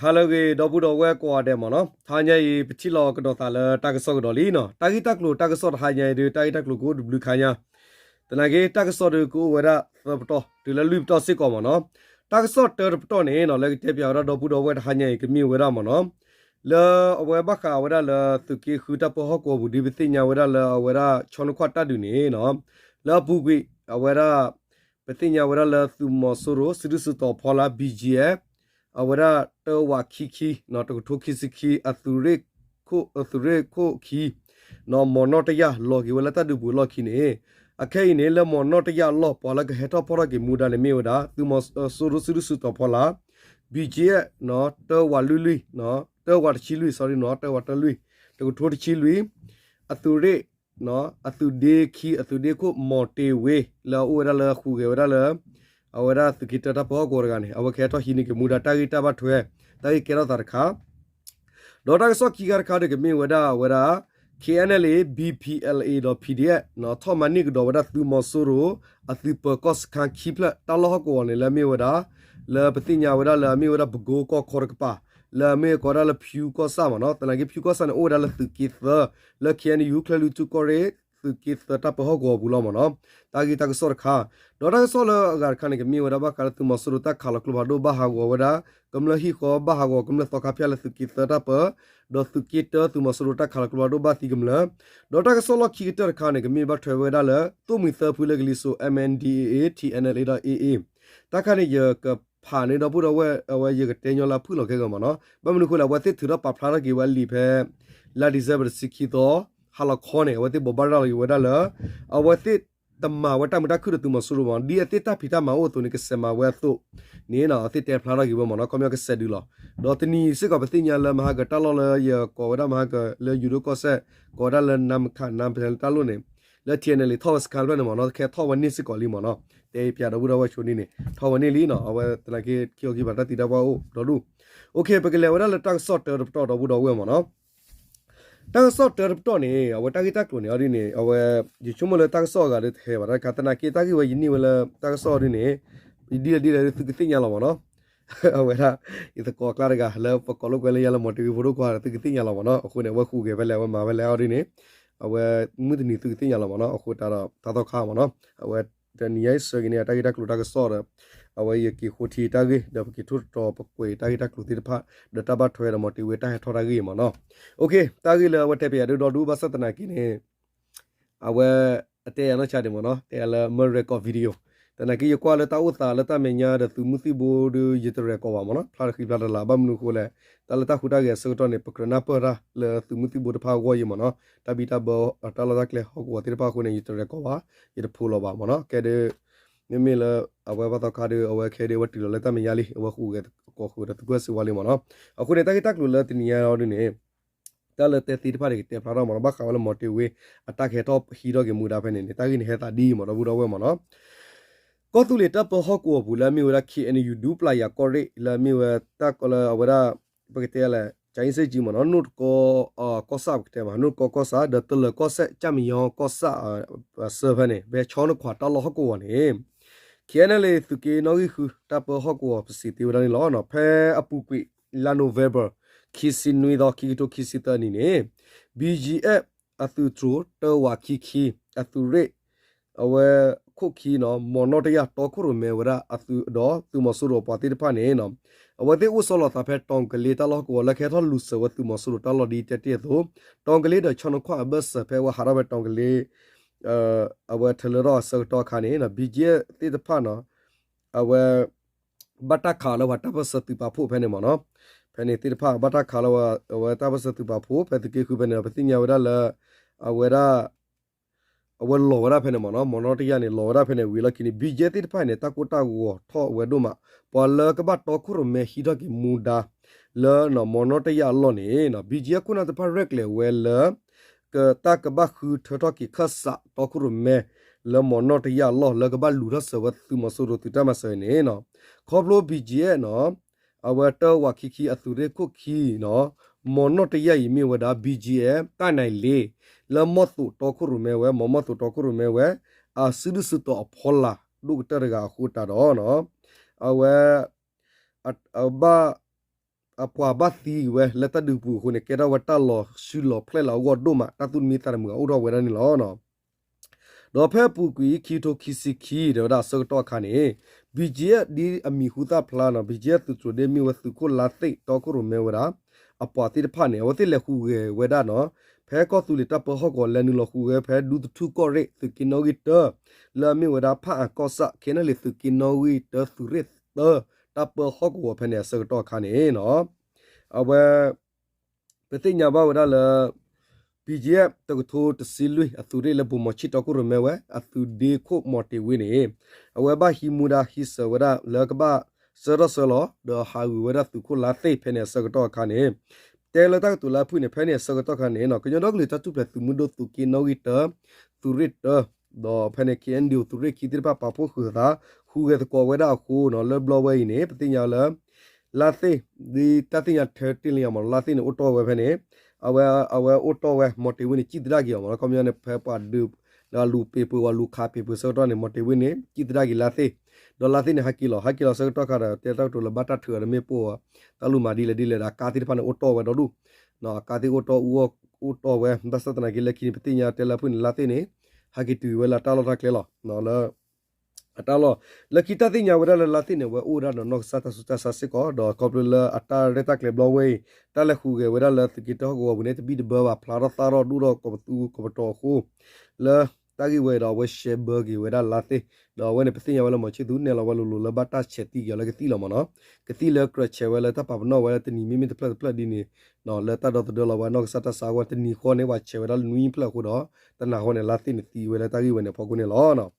ဟါလၢအဂ့ၤ ဒီပုၢ်ဒီဝဲၢ်ကိးဂၤဒဲးမ့ၢ်နီၤ, တဟါညါအံၤ ပထံၣ်လိာ်ကဒီးသးလၢတၢ်ကစီၣ်ကဒီးလံနီၤ. တၢ်ဂ့ၢ်တၢ်ကျိၤတၢ်ကစီၣ်တဟါညါအံၤဒီး တၢ်ဂ့ၢ်တၢ်ကျိၤကအိၣ်တဘျုးခါညါ, သနာ်က့ တၢ်ကစီၣ်ဒီးကအိၣ်ဝဲဒၣ်သၢပတီၢ် တုၤလၢလွံၢ်ပတီၢ်စ့ၢ်ကီးမ့ၢ်နီၤ. တၢ်ကစီၣ်တၢတပတီၢ်န့ၣ်နီၤ လၢကတဲပၠးဝဲဒၣ်ဒီပုၢ်ဒီဝဲၢ်တဟါညါအံၤ ကမ့ၢ်ဝဲဒၣ်မ့ၢ်နီၤ လၢအဝဲဘၣ်ဃးဝဲဒၣ်လၢသုးက့ဃုတၢ်ပၢဟီၣ်ကဝီၤပူၤ ဒ်ပသ့ၣ်ညါဝဲဒၣ်လၢအဝဲဒၣ် ဆီနခွၣ်တၢ်ဒုးန့ၣ်နီၤ, လၢအပူၤကွံာ် အဝဲဒၣ် ပသ့ၣ်ညါဝဲဒၣ်လၢသုးမီၤစိရိၤ စုဒုၣ်စုတီၤဖီလာ် ဘံၣ်ကၠံၣ်အဲၣ် အဝဲဒၣ်တၢဝးခံခံ တကထိခံဆံခံ အသုးရ့ၣ်ခိၣ်ခံ မီၤနီၣ်တယာ်လီၤက့ၤဝဲလၢတၢ်ဒုးပူၤအလီၢ်ခံန့ၣ်, အခဲအံၤန့ၣ် လၢမီၤနီၣ်တယာ်အလီၢ် ပှၤလၢကဟဲထီၣ်ဖီၣ်ထီၣ်က့ၤမူဒါန့ၣ်မ့ၢ်ဝဲဒၣ် သုးမီၤစိရိၤ စုဒုၣ်စုတီၤဖီလာ် ဘံၣ်ကၠံၣ်အဲၣ် တၢဝးလွံၢ်လွံၢ် တၢဝးတဆံလွံၢ် sorry နီၤ တၢဝးတၢလွံၢ် တကထိတဆံလွံၢ် အသုးရ့ၣ် အသုးဒ့ခံ အသုးဒ့ခိၣ် မီၤတ့ဝ့ လၢအအိၣ်ဝဲဒၣ်လၢဟူးဂဲၤဝဲဒၣ်လၢ အဝဲဒၣ်သုးက့တၢတၢ်ပၢဟီၣ်ကဝီၤတဂၤန့ၣ် အဝဲကဟဲထီၣ်ဟံးန့ၢ်က့ၤမူဒါတၢ်ဂ့ၢ်တၢ်ဘၣ်ထွဲ တၢ်ဂ့ၢ်ကဲထီၣ်သးတခါ ဒီးတၢ်ကစီၣ်ခံခါတခါဒီးကမ့ၢ်ဝဲဒၣ်အဝဲဒၣ် K N L A B P L A ဒီး P D F ထီၣ်မၤန့ၢ်ကဒီးဝဲဒၣ်သုးမီၤစိရိၤ အသုးပၢၤကီၢ်စခန်းခံဖျၢၣ် တၢ်လီၢ်ဟီၣ်ကဝီၤန့ၣ် လၢအမ့ၢ်ဝဲဒၣ် လၢပသ့ၣ်ညါဝဲဒၣ်လၢအမ့ၢ်ဝဲဒၣ် ပကိကီၢ်ခီတကပၤ လၢအမ့ၢ်ကိးဝဲဒၣ်လၢဖၠူကီၢ်ဆၣ်မ့ၢ်နီၤ, သနာ်က့ဖၠူကီၢ်ဆၣ်န့ၣ် အိၣ်ဝဲဒၣ်လၢသုးက့သၢ လၢ K N U ကၠဲလွံၢ်ထူၣ်ကီၢ်ရ့ၣ် သုးက့သၢတၢ်ပၢဟီၣ်ကဝီၤပူၤလီၤမ့ၢ်နီၤ. တၢ်ဂ့ၢ်တၢ်ကစီၣ်တခါ ဒီးတၢ်ကစီၣ်လၢအဂၤတခါန့ၣ် ကမ့ၢ်ဝဲဒၣ်ဘၣ်ဃးလၢသုးမီၤစိရိၤတၢ်ခးလီၤကျိဖးဒိၣ်ဘၣ်ဟးဂီၤဝဲဒၣ် ကမျၢၢ်ဟံၣ်ဃီ ဘၣ်ဟးဂီၤကမျၢၢ်သီခါဖၠၣ်လၢသုးက့သၢတၢ်ပၢ ဒီးသုးက့တၢသုးမီၤစိရိၤတၢ်ခးလီၤကျိဖးဒိၣ်ဘၣ်သံကမျၢၢ်, ဒီးတၢ်ကစီၣ်လီၢ်ခံကတၢၢ်တခါန့ၣ် ကမ့ၢ်ဘၣ်ထွဲဝဲဒၣ်လၢ သိၣ်မှံသၢဖုလၢကလံၤစိး M N D A A T N L A ဒီး A A တၢ်ခါန့ၣ် ယကဖးန့ၢ်ဒီပုၢ်ဒီဝဲၢ် အဝဲယကတဲညီလၢအဖုၣ်လီၤခဲဂီၤမ့ၢ်နီၤ, ဘၣ်မနုၤအဃိလဲၣ် အဝဲသ့ၣ်ထုးထီၣ်ပာ်ဖျါထီၣ်က့ၤဝဲအလံာ်ဖဲ လါ December တဆံခံသီ ဟါလီၤခီန့ၣ် အဝဲသ့ၣ်ဘိးဘၣ်ရၤလီၤက့ၤဝဲဒၣ်လၢ အဝဲသ့ၣ်တမၤဝဲတၢ်မုာ်တၢ်ခုၣ်ဒီးသုးမီၤစိရိၤမ့ၢ်နီၤ, ဒ်အသ့ၣ်တၢ်ဖံးတၢ်မၤအိၣ်အသိးန့ၣ် ကစဲးမၤဝဲအသိးန့ၣ် အဝဲသ့ၣ်တဲဖျါထီၣ်က့ၤဝဲမ့ၢ်နီၤ, ခီပညီကစဲးဒုးလီၤ. ဒီးတနံၤစ့ၢ်ကီးပသ့ၣ်ညါလၢမဟါကတၢ်လီၢ်လၢယကိးဝဲဒၣ်မဟါကလၢယူၤဒိၣ်ကီၢ်စဲၣ် ကိးဝဲဒၣ်လၢနါမခးနါပလဲလၢတၢ်လီၢ်န့ၣ် လၢ T N L A ထီၣ်ဝဲစခါဖျၢၣ်န့ၣ်မ့ၢ်နီၤ, ခဲထီၣ်ဝဲန့ၢ်စ့ၢ်ကီးလံမ့ၢ်နီၤ, တဲပၠးဒီပုၢ်ဒီဝဲၢ်ဆိန့ၣ်န့ၣ် ထီၣ်ဝဲန့ၢ်လံနီၤ, အဝဲသနာ်က့ခံခီခံကပၤတၢ်သံတၢ်ပှၢ်အိၣ်ဒီဒူၣ်. ပကလဲၤဝဲဒၣ်လၢတၢ်ကစီၣ်တၢတပတီၢ်ဒီပုၢ်ဒီဝဲၢ်မ့ၢ်နီၤ. တၢ်ကစီၣ်တၢတပတီၢ်န့ၣ် အဝဲတၢ်ဂ့ၢ်တၢ်ကျိၤန့ၣ်အီၤဒ်န့ၣ် အဝဲ ယဆိကမိၣ်လၢတၢ်ကစီၣ်အဂၤဒီးတဟဲဘၣ်တၢ်တခါ သနာ်က့တၢ်ဂ့ၢ်ဝဲယန့ၢ်ဝဲလၢတၢ်ကစီၣ်အီၤဒ်န့ၣ် ဒ်လဲၣ်ဒ်လဲၣ်ဒ်သုကသ့ၣ်ညါလီၤမ့ၢ်နီၤ. အဝဲဒၣ် ယသကိးကျါတဂၤလၢပကိးလိာ်ကွဲလၢယၤလၢမီၤတ့ဝ့ဖိဒိၣ်ခွါ သုကသ့ၣ်ညါလီၤမ့ၢ်နီၤ, အဃိန့ၣ် အဝဲဟူးဂဲၤဖဲလဲၣ် အဝဲမၤဖဲလဲၣ်အီၤဒ်န့ၣ် အဝဲမုၢ်တနံၤသုကသ့ၣ်ညါလီၤမ့ၢ်နီၤ, အဃိတၢ်ဒီးတၢ်သီခါမ့ၢ်နီၤ, အဝဲတနံၤညါအံၤဆၢက့ၤန့ၣ် တၢ်ဂ့ၢ်တၢ်ကျိၤတၢ်ကစီၣ်ဒီး အဝဲယက့ၤဃိထံတၢ်ဂ့ၢ် ဒီးပက့ၤထိၣ်သတြီၤပကွဲးတၢ်ဂ့ၢ်တၢ်ကျိၤသ့ၣ်တဖၣ် ဒီးတၢ်ဘၣ်ထွဲဒီးမီၤတ့ဝ့တၢ်ဟဲထီၣ်တၢ်ဂ့ၢ်မ့ၢ်နီၤ. တၢ်ဂ့ၢ်လၢအဝဲတဲပယၤဒုးဒီဒူၣ်ဘၣ်ဆၣ်သနာ်က့န့ၣ် အဝဲအတဲယၤနီၢ်ဆါဒံးမ့ၢ်နီၤ, တဲယၤလၢမၢ record video, သနာ်က့ယကွၢ်လၢတၢ်အိၣ်သးလၢတၢ်မဲာ်ညါဒီးသုးမုၢ်သံၣ်ဘိဒီး ယတ record ဘၣ်မ့ၢ်နီၤ, ဖျါတဃံဖျါတလၤ ဘၣ်မနုၤအဃိလဲၣ်, တၢ်လၢတၢ်ဟူးတၢ်ဂဲၤအဆၢကတီၢ်န့ၣ် ပကြၢးနၢ်ပၢၢ်တၢ်လၢသုးမုၢ်သံၣ်ဘိတဖၣ်အဂီၢ်အံၤမ့ၢ်နီၤ, တၢ်ဘံၣ်တၢ်ဘၢ တၢ်လီၢ်တၢ်ကျဲဟီၣ်ကဝီၤသ့ၣ်တဖၣ်အဃိန့ၣ် ယတ record ဘၣ်, ယတဖိးလီၤဘၣ်မ့ၢ်နီၤ, ကဲဒ် မ့မ့ၢ်လၢ အဝဲဘၣ်သီခါဒီး အဝဲခဲဒ်အဝဲတုၤလီၤလၢတၢ်မဲာ်ညါလံ, အဝဲဟူးဂဲၤကိးဃုာ်ဒီးသုးကၢၢ်စ့ဝါလံမ့ၢ်နီၤ, အဃိန့ၣ် တၢ်ဂ့ၢ်တၢ်ကျိၤလၢတနံၤညါအီၤဒ်န့ၣ် တၢ်လၢတဲသ့ၣ်တဖၣ်န့ၣ် ကတဲဖျါထီၣ်မ့ၢ်နီၤ, ဘၣ်ဃးဝဲလၢမီၤတ့ဝ့ အတၢ်ကဟဲထီၣ်ဟံးထီၣ်က့ၤမူဒါဖဲန့ၣ်န့ၣ် တၢ်ဂ့ၢ်န့ၣ်ဟဲသးဒ်အံၤမ့ၢ်နီၤ ဒီပုၢ်ဒီဝဲၢ်မ့ၢ်နီၤ, ကီၢ်သူလ့ၤတၢ်ပၢဟီၣ်ကဝီၤပူၤလၢအမ့ၢ်ဝဲဒၣ် K N U ဒူပျၢ်ယၤကီၢ်ရ့ၣ် လၢအမ့ၢ်ဝဲတၢ်ကီလၢအဝဲဒၣ် ပကတဲလဲၣ် ကၠၤအ့စ့ၣ်ကၠံမ့ၢ်နီၤ, နိၣ်တကီကီၢ်ဆၣ်ပကတဲမ့ၢ် နိၣ်တကီကီၢ်ဆၣ် ဒီးတလၢၤကီၢ်စဲၣ် ကၠၣ်မံယီကီၢ်ဆၣ် အဆၢဖဲန့ၣ် ဖဲဆီနခွးတၢ်လီၢ်ဟီၣ်ကဝီၤန့ၣ် K N L A သုးက့နီၣ်ဂံၢ်ဃု တၢ်ပၢဟီၣ်ကဝီၤပစံးသ့ဝဲဒၣ်န့ၣ်လီၤ. ဖဲအပူၤကွံာ် လါ November ခံဆံနွံသီ ခံကထိခံဆံသၢနံၣ်န့ၣ် B G F အသုးတြိၤ တၢဝးခံခံ အသုးရ့ၣ် အဝဲခိၣ်ခံနီၤ မီၤနီၣ်တယၢ်တီခိၣ်ရိၣ်မဲဝဲဒၣ်အသုးဒီးသုးမီၤစိရိၤအပှၤသ့ၣ်တဖၣ်န့ၣ် အဝဲသ့ၣ်အိၣ်ဆီလီၤသးဖဲတီၤကလ့တၢ်လီၢ်ဟီၣ်ကဝီၤလၢကဟဲထီၣ်လူၤစၢၤဝဲသုးမီၤစိရိၤတၢ်လီၢ်ဒ်တဲတ့ၢ်အသိး တီၤကလ့ဒီးဆီနခွၣ်အဘၢၣ်စၢၤဖဲအဝဲဟးထီၣ်ဖဲတီၤကလ့ အဝဲထၢလၢထီၣ်အဆၢကတီၢ်အခါန့ၣ် B G F သ့ၣ်တဖၣ်နီၤ အဝဲ ဘၣ်တၢ်ခးလၢပှၤတၢ်ပၢၢ်ဆၢသုးပာ်ဖှိၣ်ဖဲန့ၣ်မ့ၢ်နီၤ, ဖဲန့ၣ်သ့ၣ်တဖၣ်ဘၣ်တၢ်ခးလၢအဝဲတၢ်ပၢၢ်ဆၢသုးပာ်ဖှိၣ် ဖဲသုးက့ဃုဖဲန့ၣ်ဒီး ပသ့ၣ်ညါဝဲဒၣ်လၢ အဝဲဒၣ် အဝဲလီၤဝဲဒၣ်ဖဲန့ၣ်မ့ၢ်နီၤ, မီၤနီၣ်တယၢ်န့ၣ် လီၤဝဲဒၣ်ဖဲန့ၣ်ဝံၤလီၢ်ခံန့ၣ် B G F သ့ၣ်တဖၣ်န့ၣ် တၢ်ကိၢ်တၢ်ဂီၤထီၣ်ဝဲဒိၣ်မး, ပှၤလၢကဘၣ်တီခိၣ်ရိၣ်မဲဟံးထီၣ်က့ၤမူဒါ လၢမီၤနီၣ်တယၢ်အလီၢ်န့ၣ် B G F ခိၣ်နၢ်တဖၣ်ရဲၣ်ကျဲၤဝဲလၢ တၢ်ကဘၣ်ဃုထၢထီၣ်က့ၤခၢၣ်စးတီခိၣ်ရိၣ်မဲ လၢမီၤနီၣ်တယၢ်အလီၢ်လၢကဘၣ်လူၤထီၣ်စၢၤဝဲသုးမီၤစိရိၤသုးတၢ်မၤစၢၤန့ၣ် ခီဖျိ B G F နီၤ အဝဲတၢဝးခံခံအသုးရ့ၣ်ခိၣ်ခံနီၤ မီၤနီၣ်တယၢ်အံၤမ့ၢ်ဝဲဒၣ် B G F တၢ်နဲၣ်လ့ လၢမီၢ်သိးတီခိၣ်ရိၣ်မဲဝဲ မီၤမီၢ်သိးတီခိၣ်ရိၣ်မဲဝဲ အစုဒုၣ်စုတီၤအဖီလာ်ဒိၣ်ကတၢၢ်တဂၤအဃိတးဒီး အဝဲ အဘၣ် အပှၤဘၣ်သံဝဲလၢတၢ်ဒုးပူၤအဃိန့ၣ် ကဲထီၣ်ဝဲတၢ်လီၤဆူလီၤဖျဲၣ်လၢအဂီၢ်ဒိၣ်မး တၢ်သူၣ်တမံသးတမုာ်အအိၣ်ထီၣ်ဝဲဒၣ်န့ၣ်လီၤ. ဒီးဖဲအပူၤကွံာ် ခံကထိခံဆံခံ ဒီးဝဲဒၣ်အဆၢကတီၢ်အခါန့ၣ် ဘံၣ်ကၠံအၣ် ဒ်အမံၤဟူသၣ်ဖျါနီၤ ဘံၣ်ကၠံအၣ် သုးတြိၤဒ့မ့ၢ်ဝဲသုးခိၣ်လါသ့ၣ်တီခိၣ်ရိၣ်မဲဝဲဒၣ် အပှၤသ့ၣ်တဖၣ်န့ၣ် အဝဲသ့ၣ်လဲၤဟူးဂဲၤဝဲဒၣ်နီၤ ဖဲကီၢ်သူလ့ၤတၢ်ပၢဟီၣ်ကဝီၤ လဲၤနုာ်လီၤဟူးဂဲၤဖဲဒူသထူၣ်ကီၢ်ရ့ၣ် သုးက့နီၣ်ဂံၢ်တၢ လၢအမ့ၢ်ဝဲဒၣ် ဖၣ်အၣ်ကီၢ်ဆၣ် ခဲနလ့ၣ် သုးက့နီၣ်ဂံၢ်တၢ သုးရ့ၣ်သၢ တၢ်ပၢဟီၣ်ကဝီၤဖဲန့ၣ်အဆၢကတီၢ်အခါန့ၣ်နီၤ အဝဲ ပသ့ၣ်ညါဘၣ်ဝဲဒၣ်လၢ ဘံၣ်ကၠံအၣ် တကထိတဆံလွံၢ် အသုးရ့ၣ်လၢဘိၣ်မီၤဆံၣ်တီခိၣ်ရိၣ်မဲဝဲ အသုးဒ့ခိၣ်မီၤတ့ၤဝ့န့ၣ် အဝဲဘၣ်ဟံးမူဒါဟံးစၢၤဝဲဒၣ်လၢကဘၣ်ဆှၢထီၣ်ဆှၢလီၤ ဒီးဟးဂူာ်ဝဲဒၣ်သုးခိၣ်လါသ့ၣ်ဖဲန့ၣ်အဆၢကတီၢ်အခါန့ၣ် တဲလၢတၢ်ကတိၤလၢအဖုၣ်န့ၣ် ဖဲန့ၣ်အဆၢကတီၢ်အခါန့ၣ်နီၤ ကညီဒီကလုာ်တၢ်ထူၣ်ဖျဲးသုးမုၢ်ဒိၣ် သုးက့နီၣ်ဂံၢ်တၢ သုးရ့ၣ်တၢ ဒီးဖဲန့ၣ် ခ့ၣ်အဲၣ်ယူၣ် သုးရ့ၣ်ခံသ့ၣ်တဖၣ်ပာ်ဖှိၣ်ဃုာ်သး ဟူးဂဲၤသကိးဝဲဒၣ်အဃိနီၤ လၢဘျီဝဲအံၤန့ၣ် ပသ့ၣ်ညါလၢ လါသ့ၣ် ဒ်တၢ်သ့ၣ်ညါထဲတ့ၢ်လံမး လါသ့ၣ်န့ၣ် အိၣ်တီၢ်ဝဲဖဲန့ၣ် အဝဲ အဝဲအိၣ်တီၢ်ဝဲ မီၤတ့ၤဝ့န့ၣ် စံၣ်သဒၣ်က့ၤအီၤမး ခီပညီန့ၣ် ဖဲပှၤဒုး ဒီးလူၤပ့ၤပှ့ၤဝဲ လူၤခးပ့ၤပှ့ၤဆၢကတီၢ်န့ၣ် မီၤတ့ၤဝ့န့ၣ် စံၣ်သဒၣ်က့ၤလါသ့ၣ် ဒီးလါသ့ၣ်န့ၣ် ဟးက့ၤလီၤ ဟးက့ၤလီၤဆၢကတီၢ်ခါဒီး တဲတၢ်ကတိၤလၢဘၣ်တၢ်ထုးအီၤဒီးမ့ၣ်ပိၢ်အီၤ တၢ်လူၤမၤဒ်လဲၣ်ဒ်လဲၣ်ဒီး အကါသ့ၣ်တဖၣ်န့ၣ် အိၣ်တီၢ်ဝဲဒီဒူၣ် အကါသ့ၣ်အိၣ်တီၢ်အူအီၣ် အိၣ်တီၢ်ဝဲ ဘၣ်ဆၣ်သနာ်က့ လၢခံန့ၣ် ပသ့ၣ်ညါတဲလၢအဖုၣ်န့ၣ် လါသ့ၣ်န့ၣ် ဟဲက့ၤတုၤဝဲလၢအတၢ်လီၢ်တၢ်ကျဲလီၤ လၢ အတၢ်လီၢ် လၢခံတၢ်သ့ၣ်ညါဝဲဒၣ်လၢလါသ့ၣ်န့ၣ် အဝဲအိၣ်ဝဲဒၣ်ဒီးနီၢ်ကစၢ်တၢ်ဆူးတၢ်ဆါစ့ၢ်ကီး ဒီးခီဖျိလၢအတၢ်ရဲၣ်တၢ်ကျဲၤဘျီဝဲအံၤ တၢ်လဲၤဟူးဂဲၤဝဲဒၣ်လၢသုးက့တၢဟီၣ်ကဝီၤပူၤန့ၣ် တဘံၣ်တဘၢဘၣ် ဖျါထီၣ်သၣ်ထီၣ်ဒိၣ်ထီၣ်ကိးပသူကိးပတီၤအဃိ လၢတၢ်ဂ့ၢ်ဝဲအံၤဒီး အဝဲရှဲဘၢက့ၤဝဲဒၣ်လါသ့ၣ် ဒီးအဝဲန့ၣ် ပသ့ၣ်ညါဝဲလၢမီၤဆံၣ်သူးနဲၣ်လီၤဝဲလိၤလိၤလၢဘၣ်တၢ်ဆဲးသံက့ၤအီၤလၢကသံၣ်လီၤမးနီၤ ကသံၣ်လၢကြၢးဆဲးဝဲလၢတၢ်ပာ်ပနီၣ်ဝဲလၢတနံၤမ့မ့ၢ်တဖျၢၣ်တဖျၢၣ်ဒ်န့ၣ် လၢတၢ်ဒီသဒၢလီၤဝဲနီၢ်ကစၢ်တၢ်ဆါအဂီၢ် တနံၤဃီန့ၣ် ပှၤဆဲးဝဲဒၣ်လၢနွံဖျၢၣ်အဃိဒီး တနၤဃီန့ၣ် လါသ့ၣ်န့ၣ်သံဝဲလၢတၢ်ဂ့ၢ်ဝဲန့ၣ်အဖီခိၣ်န့ၣ်လီၤ.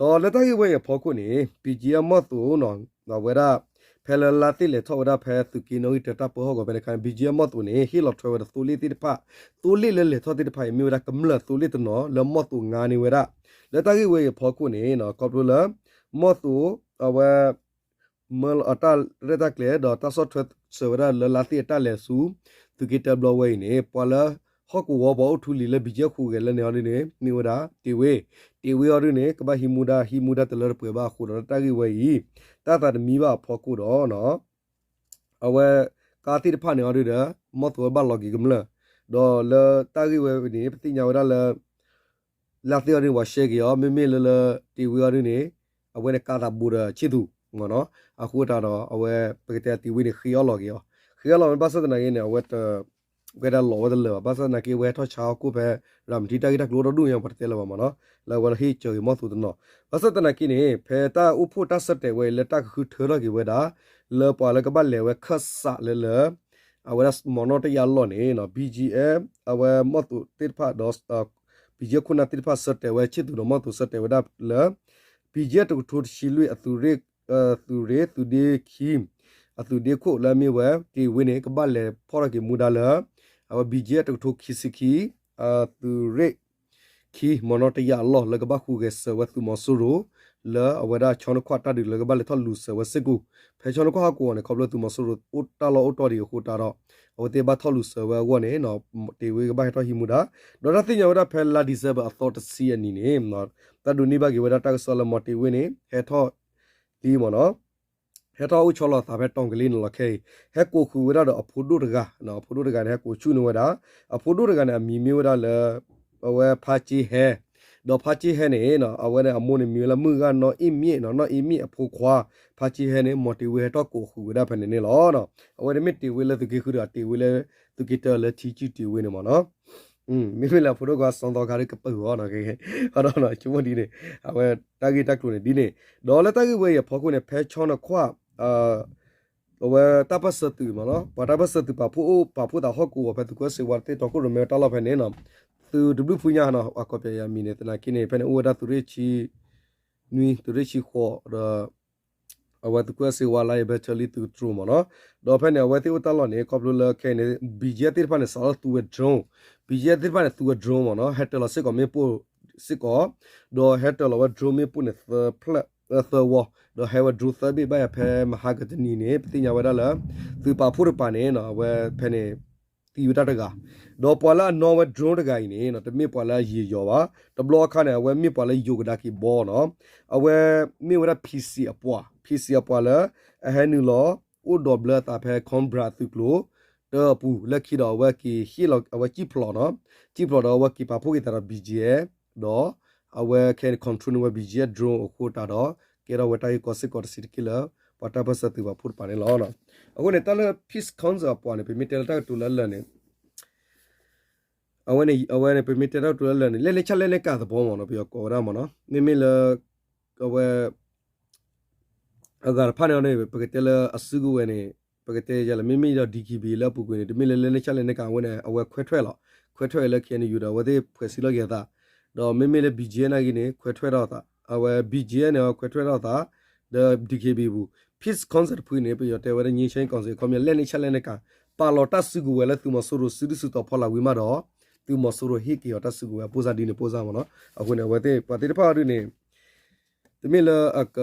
ဒီးလၢတၢ်ဂ့ၢ်ဝဲအံၤအဖီခိၣ်န့ၣ် ဘံၣ်ကၠံအၣ်မီၢ်သိးနီၤ ဝဲဒၣ် ဖဲလၢလါသ့ၣ်လဲၤထီၣ်ဝဲဒၣ်ဖဲသုးက့နီၣ်ဂံၢ်တၢတၢ်ပၢဟီၣ်ကဝီၤဖဲန့ၣ်အခါန့ၣ် ဘံၣ်ကၠံအၣ်မီၢ်သိးန့ၣ် ဟ့ၣ်လီၤထွဲဝဲဒီးသိလ့ၣ်သ့ၣ်တဖၣ် သိလ့ၣ်လၢလဲၤထီၣ်သ့ၣ်တဖၣ်အံၤ မ့ၢ်ဝဲဒၣ်ကမျၢၢ်သိလ့ၣ်တနီၤလၢမီၢ်သိးငါန့ၢ်ဝဲဒၣ် လၢတၢ်ဂ့ၢ်ဝဲအံၤအဖီခိၣ်န့ၣ် ခီဖျိလၢ မီၢ်သိး အဝဲ မၢလီၤအတၢ်ရဲၣ်တၢ်ကျဲၤ ဒီးတၢ်ဆီၣ်ထွဲစၢၤဝဲဒၣ်လၢလါသ့ၣ်အတၢ်လဲၤဆူ သုးက့တၢဘျီဝဲအံၤန့ၣ် ပှၤလၢဟီၣ်ကဝီၤပှၤအိၣ်ထူလံၤလၢဘံၣ်ကၠံအၣ်ဟူးဂဲၤလၢန့ၣ်အီၤဒ်န့ၣ် မ့ၢ်ဝဲဒၣ် တ့ၤဝ့ တ့ၤဝ့အီၤဒ်န့ၣ် ကဘၣ်ဟံးမူဒါ ဟံးမူဒါတလၢတပှဲၤဘၣ်အဃိဒီး လၢတၢ်ဂ့ၢ်ဝဲအံၤ တၢ်သးတမံဘၣ်အဖီခိၣ်ဒီး အဝဲ ကါသ့ၣ်တဖၣ်န့ၣ်အီၤဒ်ဒီး မီၢ်သိးဝဲဘၣ်လီၤက့ၤကမျၢၢ် ဒီးလၢတၢ်ဂ့ၢ်ဝဲန့ၣ် ပသ့ၣ်ညါဝဲဒၣ်လၢ လါသ့ၣ်အီၤဒ်န့ၣ် ပှၤရှဲက့ၤအီၤ မ့မ့ၢ်လၢလၢ တ့ၤဝ့အီၤဒ်န့ၣ် အဝဲန့ၣ်ကါသးဘိဒီးဆံၣ်သူးမးနီၤ အဃိသတးဒီး အဝဲ ပကတဲတ့ၤဝ့န့ၣ် ဃ့အီၣ်လီၤက့ၤအီၤ ဃ့အီၣ်လီၤမ့ၢ်ဘၣ်ဆၣ်သနာ်က့န့ၣ် အဝဲတ ဝဲဒၣ်လီၤဝဲတလၢာ်ဘၣ် ဘၣ်ဆၣ်သနာ်က့ ဝဲဟဲထီၣ်ဆါဟီၣ်ခိၣ်ဖဲ ရၤမတံတၢ်ဂ့ၢ်တၢ်ကျိၤအိၣ်ဒီဒူၣ်ညါ ပှၤတတဲလၢၤဘၣ်မးနီၤ လၢအဝဲလၢဟ့ၣ်စၢၤက့ၤမီၢ်သိးတနီၤ ဘၣ်ဆၣ်သနာ်က့န့ၣ် ဖဲတၢ်အိၣ်ဖှိၣ်တၢ်ဆၢတဲာ်ဝဲအံၤ လၢတၢ်ကဃုထၢထီၣ်က့ၤဝဲဒၣ် လၢပှၤလၢကဘၣ်လဲၤဝဲခၢၣ်စးလၢလၢ အဝဲဒၣ်မီၢ်နီၢ်တယၢ်အလီၢ်န့ၣ် ဘံၣ်ကၠံအၣ် အဝဲမီၢ်သိးသ့ၣ်တဖၣ်ဒီး ဘံၣ်ကၠံအၣ်ခိၣ်နၢ်သ့ၣ်တဖၣ်ဆၢတဲာ်ဝဲ ဆံၣ်သူးဒီးမီၢ်သိးဆၢတဲာ်ဝဲဒၣ်လၢ ဘံၣ်ကၠံအၣ်တကထိတဆံလွံၢ် အသုးရ့ၣ် သုးရ့ၣ် သုးဒ့ခံ အသုးဒ့ခိၣ်လၢအမ့ၢ်ဝဲ တ့ၤဝ့န့ၣ် ကဘၣ်လဲၤဖီၣ်ထီၣ်က့ၤမူဒါလၢ အဝဲဘံၣ်ကၠံအၣ်တကထိခံဆံခံ အသုးရ့ၣ် ခံ မီၢ်နီၢ်တယၢ်အလီၢ်လၢကဘၣ်ဟူးဂဲၤစၢၤဝဲသုးမီၤစိရိၤ လၢအဝဲဒၣ်ဆီနခွၣ်တၢ်ဒုးလၢကဘၣ်လဲၤထီၣ်လူၤစၢၤဝဲစ့ၢ်ကီး ဖဲဆီနခွၣ်ဟီၣ်ကဝီၤန့ၣ် ခီဖျိသုးမီၤစိရိၤအိၣ်တၢ်လီၢ်အိၣ်တီၢ်ဒံးအဃိတးဒီး အဝဲသ့ၣ်ဘၣ်ထီၣ်လူၤစၢၤဝဲအဂီၢ်န့ၣ် တ့ၤဝ့ကဘၣ်ဟဲထီၣ်ဟံးမူဒါ ဒီးတၢ်သ့ၣ်ညါဝဲဒၣ်ဖဲလါ December အသီတဆံအနံၤန့ၣ် တၢ်ဒိးန့ၢ်ဘၣ်က့ၤဝဲဒၣ်တၢ်ကစီၣ်လၢမီၤတ့ၤဝ့န့ၣ် ဟဲထီၣ်လံမ့ၢ်နီၤ ဟဲထီၣ်အိၣ်ဆီလီၤအသးဖဲတီၤကလ့န့ၣ်လီၤခဲအံၤ ဟဲကိးဃုာ်ဝဲဒၣ်ဒီးအဖိဒိၣ်တဂၤ အဖိဒိၣ်တဂၤန့ၣ် ဟဲကိးဆူၣ်န့ၢ်ဝဲဒၣ် အဖိဒိၣ်တဂၤန့ၣ် အမံၤမ့ၢ်ဝဲဒၣ်လၢ အဝဲဖါကၠ့ဟဲ ဒီးဖါကၠ့ဟဲန့ၣ် အဝဲန့ၣ်အမိၢ်န့ၣ်မံၤဝဲလၢမုၢ်ဂၢ်နီၢ်အ့ၣ်မ့ၣ်နီၤ နီၢ်အ့ၣ်မ့ၣ်အဖိခွါ ဖါကၠ့ဟဲန့ၣ် မီၤတ့ၤဝ့ဟဲထီၣ်ကိးဃုာ်ဝဲဒၣ်ဖဲန့ၣ်န့ၣ်လီၤ. အဝဲန့ၣ်မ့ၢ်တ့ၤဝ့လၢသုးက့ဃုာ်ဒီး တ့ၤဝ့လၢသုးက့တၢလၢထံကၠူၣ်တ့ၤဝ့န့ၣ်မ့ၢ်နီၤ မ့မ့ၢ်လၢအဖိဒိၣ်ခွါစီၤသီခါဒီးကပၢၤအီၤနီၤ ကဲ ဆိကမိၣ်ဒ်န့ၣ် အဝဲတၢ်ဂ့ၢ်တၢ်ကျိၤန့ၣ်ဒ်န့ၣ် ဒီးလၢတၢ်ဂ့ၢ်ဝဲအံၤအဖီခိၣ်န့ၣ် ဖဲဆီနခွၣ် အဝဲတၢ်ပၢၢ်ဆၢသုးမ့ၢ်နီၤ ပှၤတၢ်ပၢၢ်ဆၢသုးပာ်ဖှိၣ်အိၣ်ပာ်ဖှိၣ်သးဟီၣ်ကဝီၤဖဲသုးခိၣ်စ့ဝါတသ့ၣ်တီခိၣ်ရိၣ်မဲတၢ်လီၢ်ဖဲန့ၣ်နီၤ သုးတဘျုးဖုညါနီၤ အခီပညီယမံၤန့ၣ် သနာ်က့န့ၣ် ဖဲန့ၣ်အိၣ်ဝဲဒၣ်သုးရ့ၣ်ဆံနွံ သုးရ့ၣ်ဆံဃိးဒီး အဝဲသုးခိၣ်စ့ဝါလၢအဘဲထၢလံသုးတြိၤမ့ၢ်နီၤ ဒီးဖဲန့ၣ် အဝဲသ့ၣ်အိၣ်တၢ်လီၢ်န့ၣ် ခီဖျိလၢခဲအံၤန့ၣ် ဘံၣ်ကၠံအၣ်သ့ၣ်တဖၣ်န့ၣ် စးထီၣ်သူဝဲ drone ဘံၣ်ကၠံအၣ်သ့ၣ်တဖၣ်န့ၣ် သူဝဲ drone မ့ၢ်နီၤ ဟဲတၢၤလီၤစ့ၢ်ကီးမ့ၣ်ပိၢ်စ့ၢ်ကီး ဒီးဟဲတၢၤလီၤဝဲ drone မ့ၣ်ပိၢ်န့ၣ် သၢဖျၢၣ် သၢဝီ ဒီးဟဲဝဲ drone သၢဘ့ၣ်ဘၣ်ယၤဖဲမဟါကတနံၤန့ၣ် ပသ့ၣ်ညါဝဲဒၣ်လၢ သုးပာ်ဖှိၣ်တပၤန့ၣ် အဝဲဖဲန့ၣ် သံဝဲဒၣ်တဂၤ ဒီးပှၤလၢအနီၣ်ဝဲ drone တဂၤအံၤန့ၣ် တမ့ၢ်ပှၤလၢအယံာ်ယီၤဘၣ် တဘျီအခါန့ၣ် အဝဲမ့ၢ်ပှၤလၢယိၤကဒါက့ၤဘီနီၤ အဝဲမ့ၢ်ဝဲဒၣ် PC အပှၤ PC အပှၤလၢ အဟဲနုာ်လီၤ အိၣ်ဒိးဘျၢအသးဖဲ Cobra အသုးကျိၤ တၢအပူၤ လၢခံဒီးအဝဲက့ၤဟ့ၣ်လီၤ အဝဲစံၣ်ဖျိးနီၤ, စံၣ်ဖျိးဒီးအဝဲက့ၤပာ်ဖှိၣ်က့ၤသးဒီး ဘံၣ်ကၠံၣ်အဲၣ် ဒီး အဝဲခဲအံၤန့ၣ် control န့ၢ်ဝဲ ဘံၣ်ကၠံၣ်အဲၣ် drone အဃိတၢ်ဒီး ကဲထီၣ်ဝဲတၢ်ဂ့ၢ်ကီစ့ၢ်ကီးတဆံးတက့ၢ်လၢ ပှၤတၢ်ပၢၢ်ဆၢသုးပာ်ဖှိၣ်တပၤန့ၣ်လီၤ. အဃိန့ၣ် တၢ်လၢ Peace Council အပူၤန့ၣ် ပမ့ၢ်တဲလၢတၢ်ကတိၤလၢအလၢာ်န့ၣ် အဝဲန့ၣ် အဝဲန့ၣ် ပမ့ၢ်တဲတၢ်ကတိၤလၢအလၢာ်န့ၣ် လက်နက်ချ လက်နက်ကိုင် သဘော မ့ၢ်နီၤ ပယီၤကိးဝဲဒၣ်မ့ၢ်နီၤ မ့မ့ၢ်လၢ အဝဲ အဂၤတဖၣ်န့ၣ်န့ၣ် ပကတဲလၢအစုကဝဲၤန့ၣ် ပကတဲယဲလၢ မ့မ့ၢ်ဒီး DKBA လၢအပူၤကွံာ်န့ၣ် တမ့ၢ်လၢ လက်နက်ချ လက်နက်ကိုင် အဝဲန့ၣ် အဝဲခွဲထွက်လီၤ, ခွဲထွက်လီၤလၢ KNU ဒီးအဝဲသ့ၣ် ဖွဲ့စည်း လီၤက့ၤအသး, ဒီးမ့မ့ၢ်လၢ ဘံၣ်ကၠံၣ်အဲၣ် နာ်က့န့ၣ် ခွဲထွက်ထီၣ်အသး, အဝဲ ဘံၣ်ကၠံၣ်အဲၣ် န့ၣ် ခွဲထွက်ထီၣ်အသး ဒီး DKBA ပူၤ Peace Council တဖုန့ၣ် ပယီၤတဲဝဲဒၣ် ငြိမ်းချမ်းရေးကောင်စီ ခီပညီ လက်နက်ချ လက်နက်ကိုင် ပာ်လီၤတၢ်စုကဝဲၤလၢသုးမီၤစိရိၤ စုဒုၣ်စုတီၤဖီလာ်ဝံၤမးဒီး သုးမီၤစိရိၤဟ့ၣ်က့ၤအီၤတၢ်စုကဝဲၤ အပိၢ်စၢ်ဒ်န့ၣ် ပိၢ်စၢ်မ့ၢ်နီၤ. အဃိန့ၣ် အဝဲသ့ၣ် ပှၤသ့ၣ်တဖၣ်အီၤဒ်န့ၣ် တမ့ၢ်လၢအက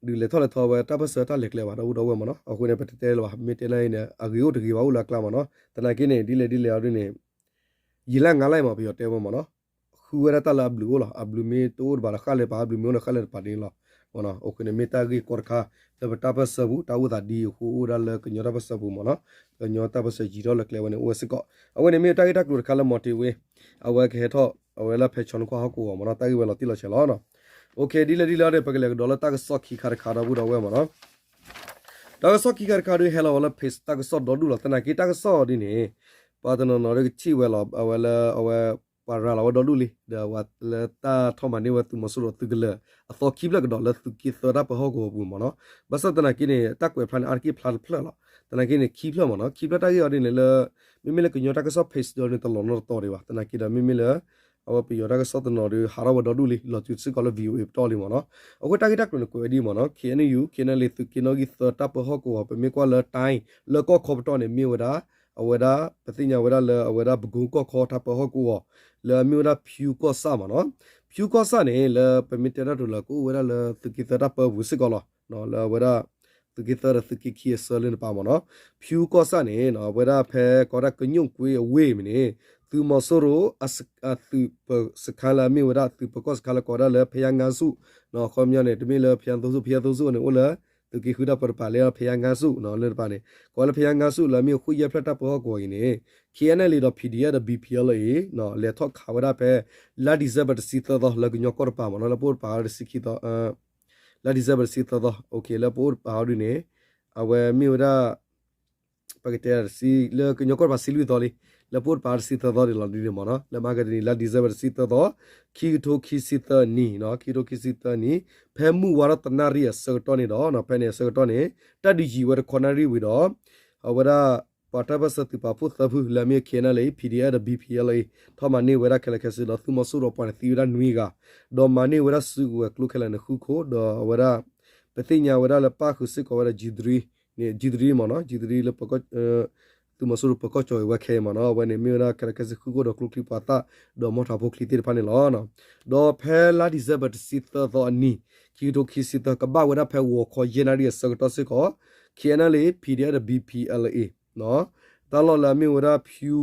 ဒုးလဲၤထီၣ်လဲၤထီဝဲ တၢ်ပၢၢ်ဆၢတၢ်လဲၤကျဲဘၣ် ဒီပုၢ်ဒီဝဲၢ်မ့ၢ်နီၤ. အဃိန့ၣ် ပတတဲလၢၤဘၣ် မ့ၢ်တဲလၢအံၤန့ၣ် အဂ့ၤအိၣ်တဂ့ၤဘၣ်အိၣ်လၢအကျါမ့ၢ်နီၤ. သနာ်က့န့ၣ် ဒ်လဲၣ်ဒ်လဲၣ်အီၤဒ်န့ၣ် ယံာ်လၢငါလၢအံၤမ့ၢ် ပယီၤတဲဝဲမ့ၢ်နီၤ ဃုဝဲဒၣ်တၢ်လၢအဘျုးအိၣ်လီၤ. အဘျုးမ့ၢ်တအိၣ်တဘၣ်ဒီးဃၣ်လၢၤတပၤ အဘျုးမ့ၢ်အိၣ်ဒီးဃၣ်လၢၤတပၤဒ်န့ၣ်လီၤ. အဃိန့ၣ် မ့ၢ်တၢ်ဂ့ၢ်ကီတခါ လၢပတၢ်ပၢၢ်ဆၢပူၤ တၢ်အိၣ်သးဒ်အံၤအဃိ အိၣ်ဝဲဒၣ်လၢကညီတၢ်ပၢၢ်ဆၢပူၤမ့ၢ်နီၤ. ကညီတၢ်ပၢၢ်ဆၢယံၤထီၣ်လၢကျဲဝဲန့ၣ် အိၣ်ဝဲစ့ၢ်ကီး. အဝဲန့ၣ်မ့ၢ်တၢ်ဂ့ၢ်တၢ်ကျိၤတခါလၢ မီၤတ့ၤဝ့ အဝဲကဟဲထီၣ် အဝဲလၢဖဲဆီနုၢ်ခွါဟီၣ်ကဝီၤမ့ၢ်နီၤ. တၢ်ဂ့ၢ်ဝဲလီၤတံၢ်လီၤဆဲးလီၤ. ဒ်လဲၣ်ဒ်လဲၣ်ဒီး ပကလဲၤကဒီးလၢတၢ်ကစီၣ်ခံခါတခါ ဒီပုၢ်ဒီဝဲၢ်မ့ၢ်နီၤ. တၢ်ကစီၣ်ခံခါတခါဒီး ဟဲလီၤဝဲလၢ page တၢ်ကစီၣ်ဒီဒူၣ်လီၤ. သနာ်က့တၢ်ကစီၣ်ဒ်န့ၣ် ပှၤတနီၤနီၤဒီးကထံၣ်ဝဲလီၤ. အဝဲလၢအဝဲ ပှၤရၤလီၤဝဲဒီဒူၣ်လံ ဒီးပှၤလၢတၢ်ထီၣ်မၤန့ၢ်ဝဲသုးမီၤစိရိၤသုးကလၢၤ အသီခံဖျၢၣ်ကဒီးလၢသုးက့သၢတၢ်ပၢဟီၣ်ကဝီၤပူၤမ့ၢ်နီၤ. ဘၣ်ဆၣ်သနာ်က့န့ၣ် တၢ်ကွဲးဖျါန့ၣ် အါတက့ၢ်ဖျါတဖျၢၣ်လီၤ. သနာ်က့န့ၣ် ခံဖျၢၣ်မ့ၢ်နီၤ. ခံဖျၢၣ်တၢ်ဂ့ၢ်အီၤဒ်န့ၣ်လၢ မ့မ့ၢ်လၢကညီတၢ်ကစီၣ် page ဒီးန့ၣ် တလီၤနီတတီၤဒံးဘၣ်. သနာ်က့ဒီး မ့မ့ၢ်လၢ အဝဲပယီၤတၢ်ကစီၣ်တနီၤဒီး ဟးထီၣ်ဝဲဒီဒူၣ်လံ လီၤစုစ့ၢ်ကီးလၢ VOA ပတီၢ်လံမ့ၢ်နီၤ. အဃိတၢ်ဂ့ၢ်တၢ်ကျိၤန့ၣ် ကွဲးဝဲဒ်အံၤမ့ၢ်နီၤ. KNU, KNLA သုးက့နီၣ်ဂံၢ်သၢတၢ်ပၢဟီၣ်ကဝီၤ ပမ့ၢ်ကွၢ်လၢ တိုင်း လၢကီၢ်ခီပတီၢ်န့ၣ် မ့ၢ်ဝဲဒၣ် အဝဲဒၣ် ပသ့ၣ်ညါဝဲဒၣ်လၢအဝဲဒၣ် ပဲခူး ကီၢ်ခီတၢ်ပၢဟီၣ်ကဝီၤ လၢအမ့ၢ်ဝဲဒၣ် ဖၠူကီၢ်ဆၣ်မ့ၢ်နီၤ. ဖၠူကီၢ်ဆၣ်န့ၣ် လၢပမ့ၢ်တဲတၢ်ကတိၤလၢ ကအိၣ်ဝဲဒၣ်လၢသုးက့သၢတၢ်ပၢပူၤစ့ၢ်ကီးလီၤ. လၢအဝဲဒၣ် သုးက့သၢဒီးသုးက့ခံအဆၢလၢန့ၣ်တပၤမ့ၢ်နီၤ. ဖၠူကီၢ်ဆၣ်န့ၣ် အဝဲဒၣ်ဖဲကိးဒၣ်ကညိၣ်ကွ့အဝ့ၢ်မ့ၢ်န့ၣ် သုးမီၤစိရိၤ အသုးပၢၤစခါလၢအမ့ၢ်ဝဲဒၣ် သုးပၢၤကီၢ်စခါလၢကိးဝဲဒၣ်လၢ ဖဲယါငါဆူၣ် ခီပညီန့ၣ် တမ့ၢ်လၢ ဖဲယါသိဆူၣ် ဖဲယါသိဆူၣ်န့ၣ် အိၣ်လၢသုးက့ဃုတၢ်ပၢတပၤလၢ ဖဲယါငါဆူၣ်လၢတပၤန့ၣ် ကိးလၢဖဲယါငါဆူၣ်လၢအမ့ၢ်ဃိၣ်ယဲၢ်ဖျၢၣ်တၢ်ပၢဟီၣ်ကဝီၤအံၤန့ၣ် KNLA ဒီး PDF ဒီး BPLA လဲၤထီၣ်ခးဝဲဒၣ်ဖဲ လါ December တဆံသၢသီ လၢကညီကီၢ်တပၤမ့ၢ်နီၤ လၢပအိၣ်တပၤတဆံခံသီ လါ December တဆံသၢသီ လၢပအိၣ်တပၤအီၤဒ်န့ၣ် အဝဲမ့ၢ်ဝဲဒၣ် ပကတဲတဆံ လၢကညီကီၢ်တပၤတဆံလွံၢ်သီလံ လၢပအိၣ်တပၤတဆံသၢသီဒ်လီၤဒ်န့ၣ်မ့ၢ်နီၤ လၢမဟါကတနံၤ လါ December တဆံသၢသီ ခံကထိခံဆံသၢနံၣ် ခံကထိခံဆံသၢနံၣ် ဖဲမုၢ်ဝါထီၣ်တနၣ်ရံၣ်အဆၢကတီၢ်န့ၣ်ဒီး ဖဲန့ၣ်အဆၢကတီၢ်န့ၣ် တၢ်ဒုးယံာ်ဝဲတခီနၣ်ရံၣ်ဝံၤဒီး အဝဲဒၣ် ပှၤတၢ်ပၢၢ်ဆၢသုးပာ်ဖှိၣ်သၢဖုလၢအမ့ၢ် KNLA PDF ဒီး BPLA ထီၣ်မၤန့ၢ်ဝဲဒၣ်ခဲလၢာ်ခဲဆ့ဒီး သုးမီၤစိရိၤအပှၤန့ၣ်သံဝဲဒၣ်နွံဂၤ ဒီးမၤန့ၢ်ဝဲဒၣ်စုကဝဲၤကျိခဲလၢာ်န့ၣ်ဃုခိၣ် ဒီးအဝဲဒၣ် ပသ့ၣ်ညါဝဲဒၣ်လၢပၣ်ဃုာ်စ့ၢ်ကီးဝဲဒၣ် G three န့ၣ် G three မ့ၢ်နီၤ G three လၢ သုးမီၤစိရိၤပၢၤကီၢ်ကၠီၤအံၤဝဲခဲအံၤမ့ၢ်နီၤ အဝဲန့ၣ်မ့ၢ်ဝဲဒၣ်ခဲလၢာ်ခဲဆ့ဃုခိၣ်ဒီးကျိချံမျိာ်သၣ် ဒီးမီၣ်ထးဖိချံသ့ၣ်တဖၣ်န့ၣ်လီၤ. ဒီးဖဲလါ December တဆံသၢသီအနံၤ ခံကထိခံဆံသၢ ကဘၣ်ဝဲဒၣ်ဖဲဂီၤခီယဲၢ်နၣ်ရံၣ်အဆၢကတီၢ်စ့ၢ်ကီး KNLA PDF ဒီး BPLA တၢ်လီၢ်လၢအမ့ၢ်ဝဲဒၣ်ဖၠူ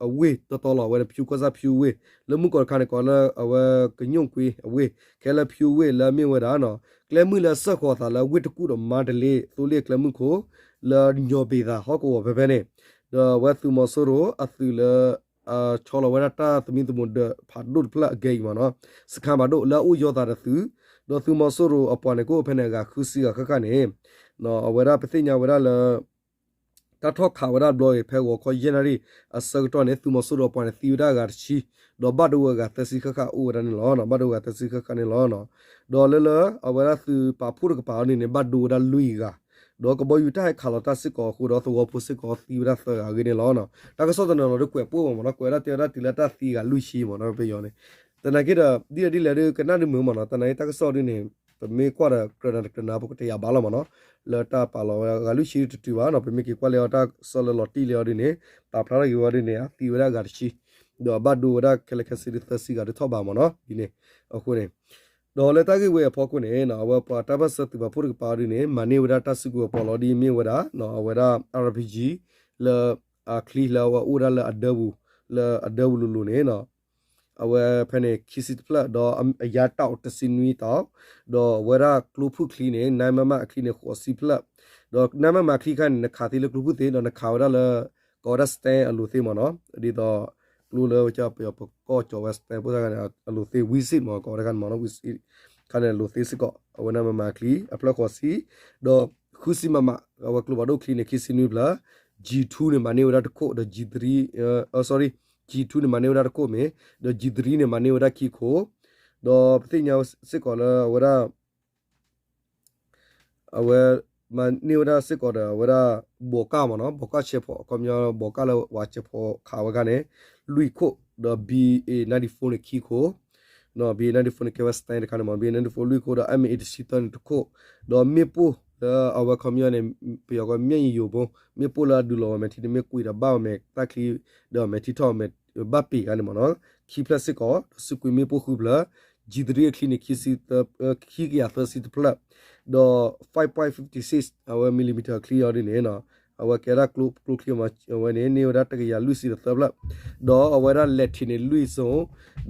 အဝ့ၢ်တတီၤလီၤ အဝဲန့ၣ် ဖၠူကီၢ်ဆၣ်ဖၠူအဝ့ၢ် လၢမုၢ်ကီၢ်တခါန့ၣ် ကိးလၢအဝဲကညိၣ်ကွ့အဝ့ၢ် ခဲလၢာ်ဖၠူအဝ့ၢ်လၢအမ့ၢ်ဝဲဒၣ် ကျဲမုၢ်လၢအစၢၢ်ဃီၤအသးလၢဝ့ၢ်တကူၣ်ဒီးမါတလ့ သိလ့ၣ်အကျဲမုၢ်ခိၣ် လၢညီၣ်ဘ့ၣ်သၣ်ဟီၣ်ကဝီၤဖဲဖဲန့ၣ် ဒီးအဝဲသုးမီၤစိရိၤအသုးလၢ ဆီလီၤဝဲဒၣ်တၢ်သမံသမိးဒီးဖးဒိၣ်တဖျၢၣ်အကဲအံၤမ့ၢ်နီၤ စခါဖးဒိၣ်လၢအအိၣ်ယီၤသးဒီးသုး ဒီးသုးမီၤစိရိၤအပှၤန့ၣ် ကအိၣ်ဖဲန့ၣ်အဂၤဃုဆံဂၤဃၣ်ဃၣ်န့ၣ် အဝဲဒၣ်ပသ့ၣ်ညါဝဲဒၣ်လၢ တၢ်ထီၣ်ခးဝဲဒၣ်တဘျီအံၤ ဖဲဂီၤခီယဲၢ်နၣ်ရံၣ်အဆၢကတီၢ်န့ၣ် သုးမီၤစိရိၤအပှၤန့ၣ် သံဝဲဒၣ်အဂၤတဆံ ဒီးဘၣ်ဒိဝဲအဂၤသၢဆံဃၣ်ဃၣ်အိၣ်ဝဲဒၣ်န့ၣ်လီၤ. ဘၣ်ဒိဝဲအဂၤသၢဆံဃၣ်ဃၣ်န့ၣ်လီၤ. ဒီးလၢလၢ အဝဲဒၣ်သုးပာ်ဖှိၣ်တကပၤအီၤဒ်န့ၣ် ဘၣ်ဒိဝဲဒၣ်လွံၢ်ဂၤ ဒီးကဘီယူၤတၢ်ဟဲခးလီၤတၢ်စ့ၢ်ကီးအဃိဒီးသဝီဖိစ့ၢ်ကီးသံဝဲဒၣ်သၢဂၤအဂ့ၢ်န့ၣ်လီၤ. တၢ်ကစီၣ်တနီၤနီၤဒီးကွဲးပှိၢ်မ့ၢ်နီၤ ကွဲးဒၣ်တဲဝဲဒၣ်တုၤလၢတၢ်သံဂၤလွံၢ်ဆံမ့ၢ်နီၤ ပယီၤန့ၣ် သနာ်က့ဒီး ဒ်လဲၣ်ဒ်လဲၣ်ဒီး ကနၣ်ဒ်မုာ်မ့ၢ်နီၤ သနာ်က့တၢ်ကစီၣ်ဒ်န့ၣ် ပမ့ၢ်ကွၢ်ဒီးကြၢးနၤတကြၢးနၤ ပကတဲယၤဘၣ်လီၤမ့ၢ်နီၤ လၢတၢ်ပာ်လီၤဝဲဒၣ်ဂၤလွံၢ်ဆံတတုၤဘၣ်နီၤ ပမ့ၢ်က့ၤကွၢ်လၢအီၤတၢ်ကစီၣ်လၢလီၤတံၢ်လၢအီၤဒ်န့ၣ် ပာ်ဖျါထီၣ်က့ၤဝဲဒ်န့ၣ် အသံဝဲဒၣ်ဂၤတဆံ ဒီးဘၣ်ဒိဝဲဒၣ်ခဲလၢာ်ခဲဆ့ဒ်သၢဆံဂၤဒ်ထီၣ်ဘၣ်မ့ၢ်နီၤ ဒ်န့ၣ် အဃိန့ၣ် ဒီးလၢတၢ်ဂ့ၢ်ဝဲအဖီခိၣ်န့ၣ် အဝဲပှၤတၢ်ပၢၢ်ဆၢသုးပာ်ဖှိၣ်တကပၤအီၤဒ်န့ၣ် မၤန့ၢ်ဝဲဒၣ်တၢ်စုကဝဲၤပီးလီၤဒ်မ့ၢ်ဝဲဒၣ် အဝဲဒၣ် RPG လၢ အချံလၢအအိၣ်ဝဲဒၣ်လၢအဒၢပူၤ လၢအဒၢပူၤလိၤလိၤန့ၣ် အဝဲဖဲန့ၣ်ခံဆံတဖျၢၣ် ဒီးအယါတၢ်အိၣ်တဆံနွံတီၤ ဒီးအဝဲဒၣ်ကျိဖုၣ်ချံန့ၣ် နါမမအချံန့ၣ်ဃိးဆံဖျၢၣ် ဒီးနမမၤချံခါန့ၣ် နခးသ့လၢကျိဖုၣ်သ့ ဒီးနခးဝဲဒၣ်လၢ ကိးဝဲဒၣ် stamp အလိၤသ့မ့ၢ်နီၤ, ဒ်သိး ကျိလၢပယီၤပကီၢ်ကၠီၤဝဲ stamp ဖိသၣ်ခါန့ၣ် အလိၤသ့ ဝံစ့ၣ်မ့ၢ် ကိးဝဲဒၣ်ခါန့ၣ်မ့ၢ်နီၤ, ဝံစ့ၣ် ခါန့ၣ် အလိၤသ့စ့ၢ်ကီး အဝဲနမမၤချံ အဖျၢၣ်ဃိးဆံ, ဒီးဃုဆံ မမ အဝဲကျိဖးဒိၣ်ချံန့ၣ် ခံဆံနွံဖျၢၣ်, G two န့ၣ် မၤန့ၢ်ဝဲဒၣ်တခိၣ် ဒီး G three, sorry, G two န့ၣ် မၤန့ၢ်ဝဲဒၣ်တခိၣ်မ့ၢ်, ဒီး G three န့ၣ် မၤန့ၢ်ဝဲဒၣ်ခံခိၣ်, ဒီးပသ့ၣ်ညါစ့ၢ်ကီးလၢအဝဲဒၣ် အဝဲ မၤန့ၢ်ဝဲဒၣ်စ့ၢ်ကီးဒီး အဝဲဒၣ် ဘီးကၣ်မ့ၢ်နီၤ, ဘီးကၣ်ဆဲးဖီး အခီပညီ ဘီးကၣ်လၢဝးဆဲးဖီးခးဝဲခါန့ၣ် လွံၢ်ခိၣ်, ဒီး B A ninety-four န့ၣ် ခံခိၣ်, နီၤ B A ninety-four န့ၣ် ကဲဝဲ stamp တခါန့ၣ်မ့ၢ် B A ninety-four လွံၢ်ခိၣ် ဒီး M A တဆံသၢန့ၣ်တခိၣ်, ဒီးမ့ၣ်ပိၢ်လၢအဝဲခီပညီန့ၣ် ပယီၤကီး မျက်ရည်ယိုဗုံး, မ့ၣ်ပိၢ်လၢအဒုးလီၤဝဲမဲာ်ထံန့ၣ် မ့ၢ်ကွံာ်ဒီးဘၣ်ဝဲမဲာ်သၣ်ချံ ဒီးမဲာ်ထံထီၣ်မဲာ် ဘၣ်ပ့ၤခါန့ၣ်မ့ၢ်နီၤ, ခံဖျၢၣ်စ့ၢ်ကီး ဒီးစုကွံာ�မ့ၣ်ပိၢ်ဃုဖျၢၣ်, G three အချံန့ၣ် ခံဆံသၢ ခံကယၤသၢဆံတဖျၢၣ်, ဒီး five point fifty six အဝဲ millimeter အချံအီၤဒ်န့ၣ်နီၤ, အဝဲကဲဒၣ်ကျိ ကျိချံမ့ၢ် အဝဲန့ၣ် န့ၢ်ဝဲဒၣ်တကယၤလွံၢ်ဆံဒီးသၢဖျၢၣ်, ဒီးအဝဲဒၣ် latte န့ၣ် လွံၢ်စိ,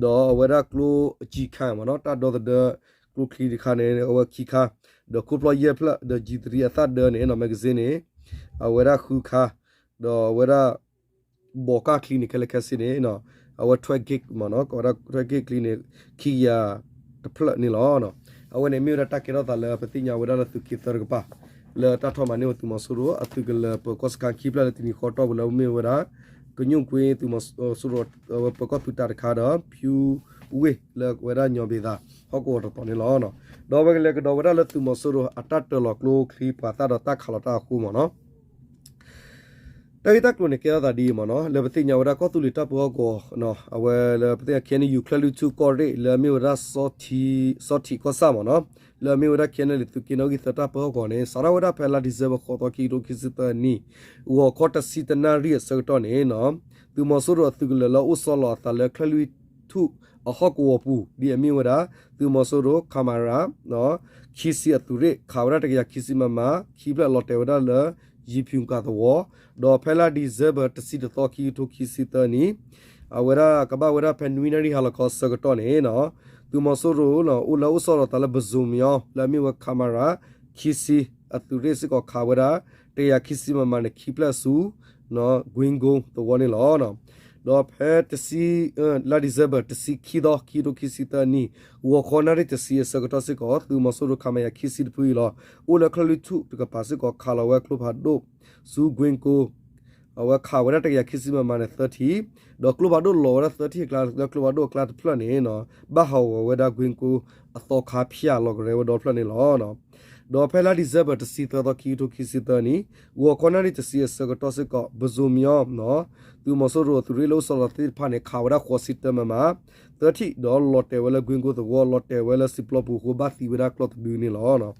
ဒီးအဝဲဒၣ်ကျိ G ခါမ့ၢ်နီၤ, တၢ်ဒီသဒၢ ကျိချံတခါန့ၣ် အဝဲခံခါ, ဒီးခိၣ်ဖျီၣ်ယဲၢ်ဖျၢၣ်, ဒီး G three အသၣ်ဒၢန့ၣ်နီၤ magazine န့ၣ် အဝဲဒၣ်ဃုခါ, ဒီးအဝဲဒၣ် ဘီးကၣ်ချံန့ၣ် ခဲလၢာ်ခဲဆ့န့ၣ် အဝဲ twelve gauge မ့ၢ်နီၤ, ကိးဝဲဒၣ် twelve gauge ချံန့ၣ် ခံကယၤတဖျၢၣ်န့ၣ်လီၤ. အဝဲန့ၣ်မ့ၢ်ဝဲဒၣ်တၢ်ကဲထီၣ်သးလၢပသ့ၣ်ညါဝဲဒၣ်လၢသုးက့သၢတကပၤ လၢတၢ်ထီၣ်မၤန့ၢ်ဝဲသုးမီၤစိရိၤအသုးကလၢၤပၢၤကီၢ်စခါခံဖျၢၣ်လၢတနံၤဃီတီၢ်ပူၤလၢမ့ၢ်ဝဲဒၣ် ကညူၣ်ကွ့သုးမီၤစိရိၤ အဝဲပၢၤကီၢ်သုးတၢ်တခါဒီး ဖၠူဝ့ၢ်လၢဝဲဒၣ်ညီဘ့ၤသး ဟီၣ်ကဝီၤတတီၤန့ၣ်လီၤ. ဒီးအဝဲကလဲၤကဒီးဝဲဒၣ်လၢသုးမီၤစိရိၤအတၢ်တၢၤလီၤကျိချံပှၤသၣ်ဒီးတၢ်ခးလီၤတၢ်အဃိမ့ၢ်နီၤ တၢ်ဂ့ၢ်တၢ်ကျိၤန့ၣ် ကဲထီၣ်သးဒ်အံၤမ့ၢ်နီၤ, လၢပသ့ၣ်ညါဝဲဒၣ်ကီၢ်သူလ့ၤတၢ်ပၢဟီၣ်ကဝီၤ, အဝဲလၢပသ့ၣ်ညါ K N U ချၢၣ်လွံၢ်ထူၣ်ကီၢ်ရ့ၣ် လၢအမ့ၢ်ဝဲဒၣ် စီၤထံးကီၢ်ဆၣ်မ့ၢ်နီၤ, လၢအမ့ၢ်ဝဲဒၣ် K N L A သုးက့နီၣ်ဂံၢ်သၢတၢ်ပၢဟီၣ်ကဝီၤန့ၣ် စးထီၣ်ဝဲဒၣ်ဖဲလါဒံၣ်စဲဘၢၣ် ဃိးသီ ခံကထိခံဆံသၢနံၣ် ဂီၤခီတဆံတနၣ်ရံၣ်အဆၢကတီၢ်န့ၣ် သုးမီၤစိရိၤအသုးကလၢၤလၢအအိၣ်ဆီလီၤအသးလၢချၢၣ်လွံၢ်ထူၣ်အဟီၣ်ကဝီၤပူၤ ဒ်အမ့ၢ်ဝဲဒၣ် သုးမီၤစိရိၤ ခမရ ခံဆံအသုးရ့ၣ် ခးဝဲဒၣ်တကယၤခံဆံ မမ ခံဖျၢၣ်လီၤတဲာ်ဝဲဒၣ်လၢ ယံၤဖၠူၤကၤသဝီ, ဒီးဖဲလါဒံၣ်စဲဘၢၣ် တဆံတသီ ခံကထိခံဆံသၢနံၣ် အဝဲဒၣ်ကဘၣ်ဝဲဒၣ်ဖဲနွံနၣ်ရံၣ်ဟါလီၤခီဆၢကတီၢ်န့ၣ် သုးမီၤစိရိၤ အိၣ်လၢအိၣ်ဆီလီၤသးလၢပစိၤမံၤအီၤ လၢအမ့ၢ်ဝဲ ခမရ ခံဆံ အသုးရ့ၣ်စ့ၢ်ကီးခးဝဲဒၣ် တကယၤခံဆံ မမ န့ၣ် ခံဖျၢၣ်ဆူ ကွ့ကိသဝီန့ၣ်လီၤ. ဒီးဖဲတဆံ လါဒံၣ်စဲဘၢၣ် တဆံခံသီ ခံကထိခံဆံသၢနံၣ် ဂီၤခီနၣ်ရံၣ်တဆံအဆၢကတီၢ်စ့ၢ်ကီး သုးမီၤစိရိၤ ခမရ ခံဆံတဖုအံၤလီၤ အိၣ်လၢချၢၣ်လွံၢ်ထူၣ်တကပၤစ့ၢ်ကီး ခးလီၤဝဲကျိဖးဒိၣ် ဆူကွ့ကိ အဝဲခးဝဲဒၣ်တကယၤခံဆံ မမ န့ၣ် သၢထံၣ်, ဒီးကျိဖးဒိၣ်လီၤဝဲဒၣ်သၢထံၣ်အကျါ လၢကျိဖးဒိၣ်အကျါတဖျၢၣ်န့ၣ် ဘၣ်ဟးဂီၤဝဲဒၣ်ကွ့ကိအသီခါဖၠၣ်လီၤကရဲဝဲဒီဖျၢၣ်န့ၣ်လီၤ. ဒီးဖဲလါဒံၣ်စဲဘၢၣ် တဆံသၢသီ ခံကထိခံဆံသၢနံၣ် ဂီၤခီနၣ်ရံၣ်တဆံအဆၢကတီၢ်စ့ၢ်ကီး ပစိၤမံၤအီၤ သုးမီၤစိရိၤအသုးရ့ၣ်လၢအိၣ်ဆီလီၤသ့ၣ်တဖၣ်န့ၣ် ခးဝဲဒၣ်ဃိးဆံတၢ မမ သၢထံၣ် ဒီးလီၤတဲာ်ဝဲလၢကွ့ကိသဝီ လီၤတဲာ်ဝဲလၢစံာ်ပျီပူၤအဃိ ဘၣ်သံဝဲဒၣ်ကျီၢ်တဒုန့ၣ်လီၤ.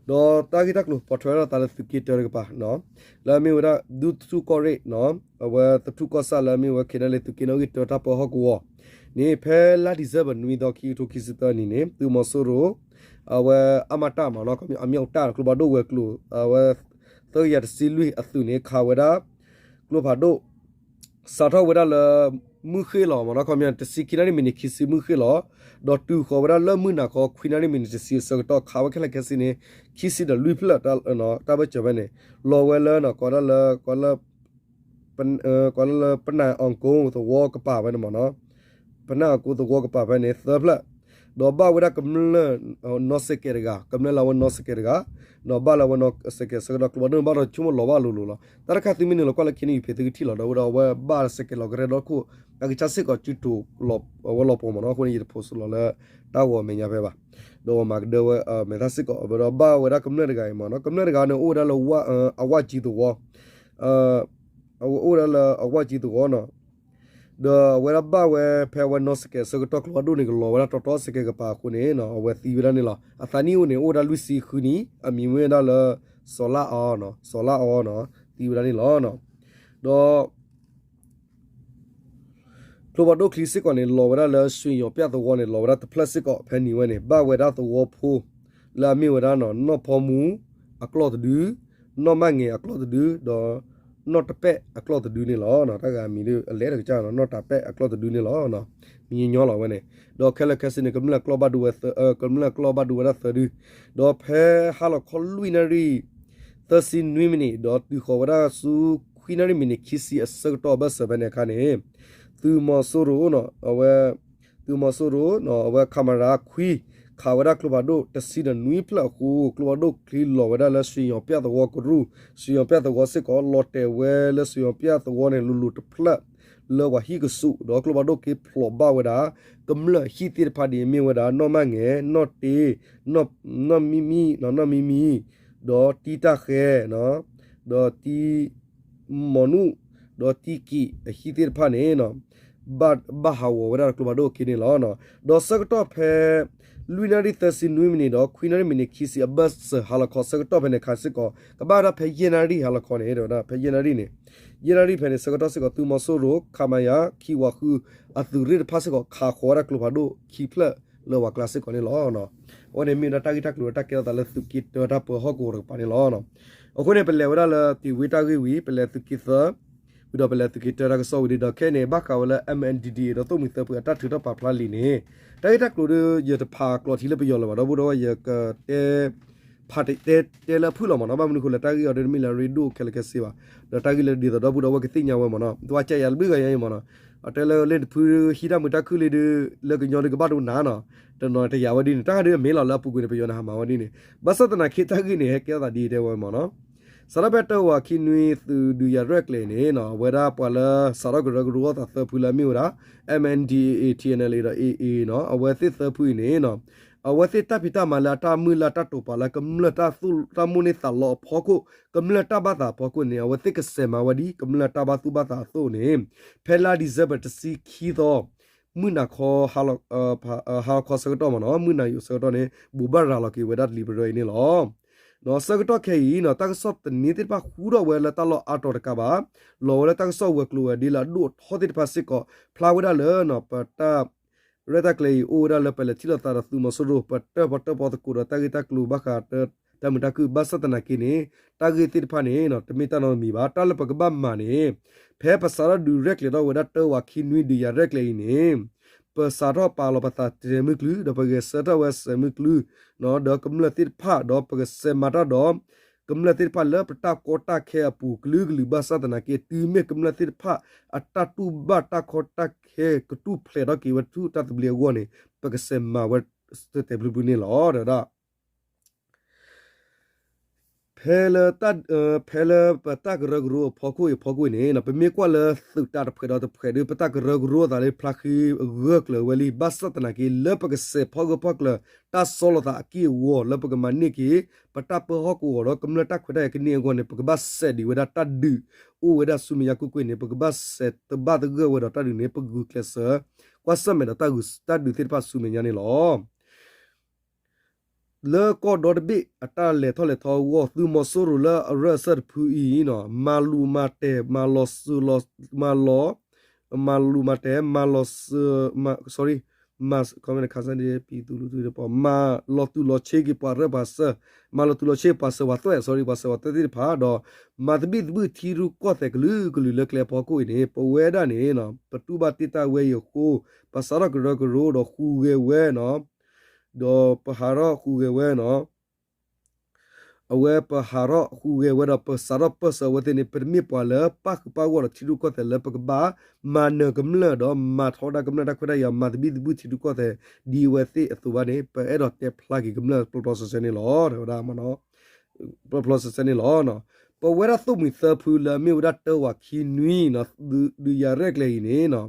ဒီးတၢ်ဂ့ၢ်တၢ်ကျိၤ ပိာ်ထွဲထီၣ်သးလၢသုးက့တၢတကပၤ လၢအမ့ၢ်ဝဲဒၣ် ဒူထူၣ်ကီၢ်ရ့ၣ် အဝဲသထူၣ်ကီၢ်ဆၣ် လၢအမ့ၢ်ဝဲ KNLA သုးက့နီၣ်ဂံၢ်တၢတၢ်ပၢဟီၣ်ကဝီၤန့ၣ် ဖဲလါဒံၣ်စဲဘၢၣ် နွံသီ ခံကထိခံဆံသၢနံၣ်န့ၣ် သုးမီၤစိရိၤ အဝဲ အမတ မ့ၢ်နီၤ အမ့ၢ်အတၢ် ကျိဖးဒိၣ်ဝဲၤကျိၤ အဝဲ သၢကယၤတဆံလွံၢ်အသုးန့ၣ် ခးဝဲဒၣ် ကျိဖးဒိၣ် စးထီၣ်ဝဲဒၣ်လၢ မုၢ်ဃ့ၢ်လီၤမ့ၢ်နီၤ ခီပညီ တဆံခံနၣ်ရံၣ်မံးနံးခံဆံ မုၢ်ဃ့ၢ်လီၤ, ဒီးတုၤဃီၤဝဲဒၣ်လၢမုၢ်နၤခီ ခွံနၣ်ရံၣ်မံးနံးတဆံအဆၢကတီၢ် ခးဝဲခဲလၢာ်ခဲဆ့န့ၣ် ခံဆံဒီးလွံၢ်ဖျၢၣ် တၢ်ဘၢၣ်စၢၤဖဲန့ၣ် လီၤဝဲလၢ ကိးဒၣ်လၢ ကိးလၢ ကိးလၢ ပနၢ်အီၣ်ကိသဝီကပၤဖဲန့ၣ်မ့ၢ်နီၤ ပနၢ်အီၣ်ကိသဝီကပၤဖဲန့ၣ် သၢဖျၢၣ်, ဒီးဘၣ်ဝဲဒၣ်ကမျၢၢ် နီၢ်စဲးကဲးတဂၤ ကမျၢၢ်လၢအဝဲနီၢ်စဲးကဲးတဂၤ, ဒီးဘၣ်လၢအဝဲနီၢ်စဲးကဲးဆၢကတီၢ် ကျိဖးဒိၣ်န့ၣ် ဘၣ်ဒီးဆိကမိၣ်လီၤဘၣ်လိၤလိၤလီၤ. တၢ်တခါသုမ့ၢ်နုာ်လီၤကွၢ်လၢ KNU page သုကထံၣ်လီၤဒီး ဝဲဒၣ်အဝဲဘၣ်စဲးကဲးလီၤကရဲဒီခိၣ် အကစၢ်စ့ၢ်ကီးစုတူာ်လီၤ အဝဲလီၤပှီၢ်မ့ၢ်နီၤ အဃိန့ၣ် ယတဖိးစိလီၤလၢ တၢ်ဂီၤမဲာ်ညါဖဲဘၣ်, ဒီးမၤကဒၢဝဲ မဲာ်သၣ်စ့ၢ်ကီး ဒီးဘၣ်ဝဲဒၣ်ကမျၢၢ်တဂၤအံၤမ့ၢ်နီၤ ကမျၢၢ်တဂၤန့ၣ် အိၣ်ဝဲဒၣ်လၢ အဝၣ်ကၠံသဝီ အဝဲအိၣ်ဝဲဒၣ်လၢအဝၣ်ကၠံသဝီနီၤ ဒီးအဝဲဒၣ်ဘၣ်ဝဲဖဲအဝဲနီၢ်စဲးကဲးအဆၢကတီၢ် ကျိဖးဒိၣ်န့ၣ် ကလီၤဝဲဒၣ်တီတီစဲးကဲးကပၤအဃိန့ၣ် အဝဲသံဝဲဒၣ်န့ၣ်လီၤ. အသးနံၣ်အိၣ်န့ၣ် အိၣ်ဝဲဒၣ်လွံၢ်ဆံဃုနံၣ် အမံၤမ့ၢ်ဝဲဒၣ်လၢ စီၤလါအီၤ စီၤလါအီၤနီၤ သံဝဲဒၣ်န့ၣ်လီၤ. ဒီး ကျိဖးဒိၣ်ချံစ့ၢ်ကီးန့ၣ် လီၤဝဲဒၣ်လၢ ရွှေရောင်ပြသဝီန့ၣ် လီၤဝဲဒၣ်တဖျၢၣ်စ့ၢ်ကီး ဖဲန့ၣ်ဝဲန့ၣ် ဘၣ်ဝဲဒၣ်သဝီဖိ လၢအမ့ၢ်ဝဲဒၣ်နီၤ နီၢ်ဖီမူ အကျီၢ်တဒု, နီၢ်မၣ်ငဲၤအကျီၢ်တဒု, ဒီး နီၢ်တပဲၣ်အကျီၢ်တဒုန့ၣ်လီၤ. တၢ်ဂၤအမံၤဒ် အလဲၤတကစၢ်နီၤ နီၢ်တပဲၣ်အကျီၢ်တဒုန့ၣ်လီၤ. မံၤညီညီလီၤဝဲန့ၣ် ဒီးခဲလၢာ်ခဲဆ့န့ၣ် ကမျၢၢ်အကျီၢ်ဘၣ်ဒိဝဲ ကမျၢၢ်အကျီၢ်ဘၣ်ဒိဝဲဒၣ်သၢဒု, ဒီးဖဲဟါလီၤခီလွံၢ်နၣ်ရံၣ် သၢဆံနွံမံးနံး ဒီးတုၤဃီၤဝဲဒၣ်ဆူ ခွံနၣ်ရံၣ်မံးနံးခံဆံအဆၢကတီၢ်ဘၢၣ်စၢၤဖဲန့ၣ်အခါန့ၣ် သုးမီၤစိရိၤ အဝဲ သုးမီၤစိရိၤ အဝဲ ခမရ ခွံ ခးဝဲဒၣ်ကျိဖးဒိၣ်တဆံဒီးနွံဖျၢၣ်အဃိ ကျိဖးဒိၣ်ချံလီၤဝဲဒၣ်လၢ စှ့ယီၤပျၢ်သဝီကရူၢ်, စှ့ယီၤပျၢ်သဝီစ့ၢ်ကီး လီၤတဲာ်ဝဲလၢ စှ့ယီၤပျၢ်သဝီန့ၣ် လိၤလိၤတဖျၢၣ် လၢပှၤဟံၣ်ကဆူး ဒီးကျိဖးဒိၣ်က့ဖျိးဘၣ်ဝဲဒၣ် ကမျၢၢ်ဟံၣ်သ့ၣ်တဖၣ်ဒ်အမ့ၢ်ဝဲဒၣ် နီၢ်မၢ်ငဲၤ, နီၢ်တ့, နီၢ်မံမံ, နီၢ်မံမံ, ဒီးတံတၢ်ဃဲ, ဒီးတံ မီၤနူၣ်, ဒီးတံကံးအဟံၣ်သ့ၣ်တဖၣ်န့ၣ် ဘၣ်ဟးဂီၤဝဲဒၣ်ဒီးကျိဖးဒိၣ်အခံန့ၣ်လီၤ. ဒီးဆၢကတီၢ်ဖဲ လွံၢ်နၣ်ရံၣ်သၢဆံနွံမံးနံးဒီး ခွံနၣ်ရံၣ်မံးနံးခံဆံအဘၢၣ်စၢၤဟါလီၤခီဆၢကတီၢ်ဖဲန့ၣ်အခါစ့ၢ်ကီး ကဘၣ်ဝဲဒၣ်ဖဲယဲၢ်နၣ်ရံၣ်ဟါလီၤခီန့ၣ် တဲဝဲဒၣ်ဖဲယဲၢ်နၣ်ရံၣ်န့ၣ်, ယဲၢ်နၣ်ရံၣ်ဖဲန့ၣ် ဆၢကတီၢ်စ့ၢ်ကီး သုးမီၤစိရိၤ ခမရ ခံဝးဃု အသုးရ့ၣ်တဖၣ်စ့ၢ်ကီး ခးဃီၤဝဲဒၣ်ကျိဖးဒိၣ်ခံဖျၢၣ်လၢပှၤကျါစ့ၢ်ကီးန့ၣ်လီၤ. အဝဲန့ၣ်မ့ၢ်ဝဲဒၣ်တၢ်ဂ့ၢ်တၢ်ကျိၤလၢတၢ်ကဲထီၣ်သးလၢသုးက့တၢတၢ်ပၢဟီၣ်ကဝီၤတကပၤန့ၣ်လီၤ. အဃိန့ၣ် ပလဲၤဝဲဒၣ်လၢတ့ၢ်ဝ့တၢ်ဂ့ၢ်ဝံၤ ပလဲၤသုးက့သၢ ဝံၤဒီးပလဲၤသုးက့တၢတၢ်ကစီၣ်ဝံၤဒီး ခဲအံၤန့ၣ် ဘၣ်ဃးဝဲလၢ M N D D A ဒီးသိၣ်မှံသၢဖုအတၢ်ထုးထီၣ်ပာ်ဖျါလံာ်န့ၣ် တၢ်ဂ့ၢ်တၢ်ကျိၤဒီး ယတဖးကျိးထံလၢပယီၤလၢၤဘၣ် ဒီပုၢ်ဒီဝဲၢ် ယကတဲ ဖးတဲတဲလၢအဖုၣ်လီၤမ့ၢ်နီၤ, ဘၣ်မနုၤအဃိလဲၣ် တၢ်ဂ့ၢ်အံၤဒီးတမ့ၢ်လၢအရ့ဒိၣ်ခဲလၢာ်ခဲဆ့ဘၣ်, ဒီးတၢ်ဂ့ၢ်လၢဒ်သိးဒီပုၢ်ဒီဝဲၢ်ကသ့ၣ်ညါဝဲမ့ၢ်နီၤ, တဝဲကယၤလၢဘျုးဂၤညါအံၤမ့ၢ်နီၤ, အတဲလၢလ့ၣ်တဖုဟံးတၢ်မုာ်တၢ်ခုၣ်လံဒီး လၢကညီဒုးကဘၣ်ဒိနၤနီၤ, တနီၤတယာ်ဝဲဒ်န့ၣ် တၢ်ဂ့ၢ်ဒုးအမ့ၢ်လီၤလၢအပူၤကွံာ်န့ၣ် ပယီၤန့ၣ်ဟးမၤဝဲဒ်န့ၣ်, ဘၣ်ဆၣ်သနာ်က့တၢ်ဂ့ၢ်န့ၣ် ဟဲကဲထီၣ်သးဒ်တဲဝဲမ့ၢ်နီၤ, စးထီၣ်ဖဲတၢဝးခံနွံသုးဒုးယၤရဲၣ်ကျဲၤအံၤန့ၣ်နီၤ, အဝဲဒၣ်ပှၤလၢစးထီၣ်ကရၢကရိအသးသၢဖုလၢအမ့ၢ်ဝဲဒၣ် M N D A A, T N L A ဒီး A A နီၤ, အဝဲသ့ၣ်သၢဖုအံၤန့ၣ်နီၤ, အဝဲသ့ၣ်တၢ်ဖံးတၢ်မၤလၢအတၢ်မုၢ်လၢ်တၢ်တိာ်ပာ်လၢကမျၢၢ်တၢ်သူၣ်တၢ်မိၣ်န့ၢ်သးလီအဖီခိၣ်, ကမျၢၢ်တၢ်ဘၣ်သးအဖီခိၣ်န့ၣ် အဝဲသ့ၣ်ကစဲးမၤဝဲဒ်ကမျၢၢ်တၢ်ဘၣ်သူၣ်ဘၣ်သးအသိးန့ၣ်, ဖဲလါ December တဆံခံသီ မုၢ်နၤခီ ဟါလီၤခီဆၢကတီၢ်မ့ၢ်နီၤ, မုၢ်နၤယိာ်ဆၢကတီၢ်န့ၣ် ဘိးဘၣ်ရၤလီၤက့ၤဝဲဒၣ်တလံၤပရၢအံၤန့ၣ်လီၤ. ဆၢကတီၢ်ခဲအံၤနီၤ တၢ်ကစီၣ်သန့သ့ၣ်တဖၣ်ဃူထီၣ်ဝဲလၢတၢ်လီၢ်အါတီၤတကးဘၣ်, လီၤဝဲလၢတၢ်ကစီၣ်ဝဲၤကျိၤဝဲၤဒ့လၢအဒိၣ်အထီသ့ၣ်တဖၣ်စ့ၢ်ကီး, ဖျါဝဲဒၣ်လၢ ပတၢ် ရဲၣ်တၢ်ကျဲၤအံၤ အိၣ်ဝဲဒၣ်လၢပလဲၤထံၣ်လိာ်သးဒီးသုးမီၤစိရိၤ ပတၢၣ်ပီတၢၣ်ပီသကိးဒီးတၢ်ဂ့ၢ်တၢ်ကျိၤဘၣ်ဃးတၢ်မုာ်တၢ်ခုၣ် ဘၣ်ဆၣ်သနာ်က့န့ၣ် တၢ်ဂ့ၢ်သ့ၣ်တဖၣ်န့ၣ် တမ့ၢ်တၢ်နီတမံၤဘၣ်. တၢ်လၢပကဘၣ်မၤန့ၣ် ဖဲပစးထီၣ်ဒုးရဲၣ်ကျဲၤထီၣ်ဝဲဒၣ်တၢဝးခံနွံဒုးယၤရဲၣ်ကျဲၤအံၤန့ၣ် ပစးထီၣ်ပာ်လီၤပသးတဲာ်တဲာ်မုၢ်ကျုၤ ဒီးပဂဲၤဆၢထၢၣ်ဝဲစဲးမုၢ်ကျုၤ ဒီးကမျၢၢ်သ့ၣ်တဖၣ် ဒီးပကစဲးမၤတၢ်ဒီး ကမျၢၢ်သ့ၣ်တဖၣ်လၢပတၢ်ကီတၢ်ခဲအပူၤကလုာ်ကလုာ် ဘၣ်ဆၣ်သနာ်က့ တုၤမ့ၢ်ကမျၢၢ်သ့ၣ်တဖၣ် အတၢ်တူၢ်ဘၣ်တၢ်ကီတၢ်ခဲကထူၣ်ဖျဲးထီၣ်က့ၤဝဲဆူတၢ်သဘျ့အဂီၢ်န့ၣ် ပကစဲးမၤဝဲတဲာ်တဲာ်ဖျုးဖျုးန့ၣ်လီၤ. ဒီး ဖဲလၢ ဖဲလၢပတၢ်ကရၢကရိအဖီခိၣ်အံၤအဖီခိၣ်အံၤန့ၣ် ပမ့ၢ်ကွၢ်လၢသုးတၢ်တဖှဲးဒီးတဖှဲးဒီး ပတၢ်ကရၢကရိအသးလၢဖျါဃ့အဂၢၢ်ကျၢၤဝဲလံ. ဘၣ်ဆၣ်သနာ်က့ လၢပကစဲးဖီၣ်ဂၢၢ်ဖီၣ်ကျၢၤ တၢ်ဆီလီၤသးအက့ၢ်အဂီၤ လၢပကမၤန့ၢ်က့ၤ ပတၢ်ပၢဟီၣ်ကဝီၤဒီးကမျၢၢ်တၢ်ခွဲးတၢ်ယာ်ကန့ၢ်အဂီၢ်န့ၣ် ပကဘၣ်စဲးဒံးဝဲဒၣ်တၢ်ဒုး အိၣ်ဝဲဒၣ်ဆူမဲာ်ညါကွ့ၢ်ကွ့ၢ်န့ၣ် ပကဘၣ်စဲးတဘၣ်သဂၢၢ်ဝဲဒီးတၢ်ဒုးန့ၣ် ပဂုာ်ကျဲးစၢး ကွၢ်ဆၢၣ်မဲာ်ဒီးတၢ်ဒုးသ့ၣ်တဖၣ်ဆူမဲာ်ညါန့ၣ်လီၤ. လၢကီၢ်ဒီတဘ့ၣ်အတၢ်လဲၤထီၣ်လဲၤထီအဂီၢ် သုးမီၤစိရိၤလၢအရၢၢ်အစၢၢ်တဖုအံၤ မၤလူၤမၤတဲာ် မၤလီၤစၢၤလီၤ မၤလီၤ မၤလူၤမၤတဲာ် မၤလီၤစၢၤ sorry မၤ ခီမ့ၢ်ခါဆၢဒ်ပံၤသူလူၤသူတပီၤ မၤလီၤတူာ်လီၤဆ့က့ၤပှၤရၢၢ်ပှၤစၢၢ် မၤလီၤတူာ်လီၤဆ့ပှၤစၢၤပှၤသွဲၣ် sorry ပှၤစၢၤပှၤသွဲၣ်သ့ၣ်တဖၣ်ဒီး မၤသဘံၣ်သဘုၣ်ထံရူၢ်ကီၢ်သဲးကလုာ်ကလုာ်လၢကျဲအဖီခိၣ်အံၤန့ၣ် ပဝဲဒၣ်န့ၣ် ပတူၢ်ဘၣ်တ့ၢ်တၢ်ဝဲအံၤအဃိ ပစးထီၣ်ကရၢကရိဒီးဟူးဂဲၤဝဲနီၤ ဒီးပဟးထီၣ်ဟူးဂဲၤဝဲနီၤ အဝဲပဟးထီၣ်ဟူးဂဲၤဝဲဒီး ပစးထီၣ်ပၢၢ်ဆၢအဝဲသ့ၣ်န့ၣ် ပတမ့ၢ်ပှၤလၢပၣ်ဃုာ်ပၣ်ဂီၢ်ဒီးထံရူၢ်ကီၢ်သဲးလၢပကဘၣ်မၤနၢၤကမျၢၢ်ဒီး မၤထီဒါကမျၢၢ်တၢ်ခွဲးတၢ်ယာ် မၤသဘံၣ်သဘုၣ်ထံရူၢ်ကီၢ်သဲး ဒ်အဝဲသ့ၣ်အသိးဘၣ်န့ၣ် ပအဲၣ်ဒိးတဲဖျါက့ၤကမျၢၢ်ပျီပျီဆှဲဆှဲန့ၣ်လီၤ. တဲဝဲဒၣ် ပျီပျီဆှဲဆှဲန့ၣ်လီၤ. ပဝဲဒၣ်သိၣ်မှံၤသၢဖုလၢအမ့ၢ်ဝဲဒၣ်တၢဝးခံနွံ ဒုးယၤရဲၣ်ကျဲၤအံၤန့ၣ်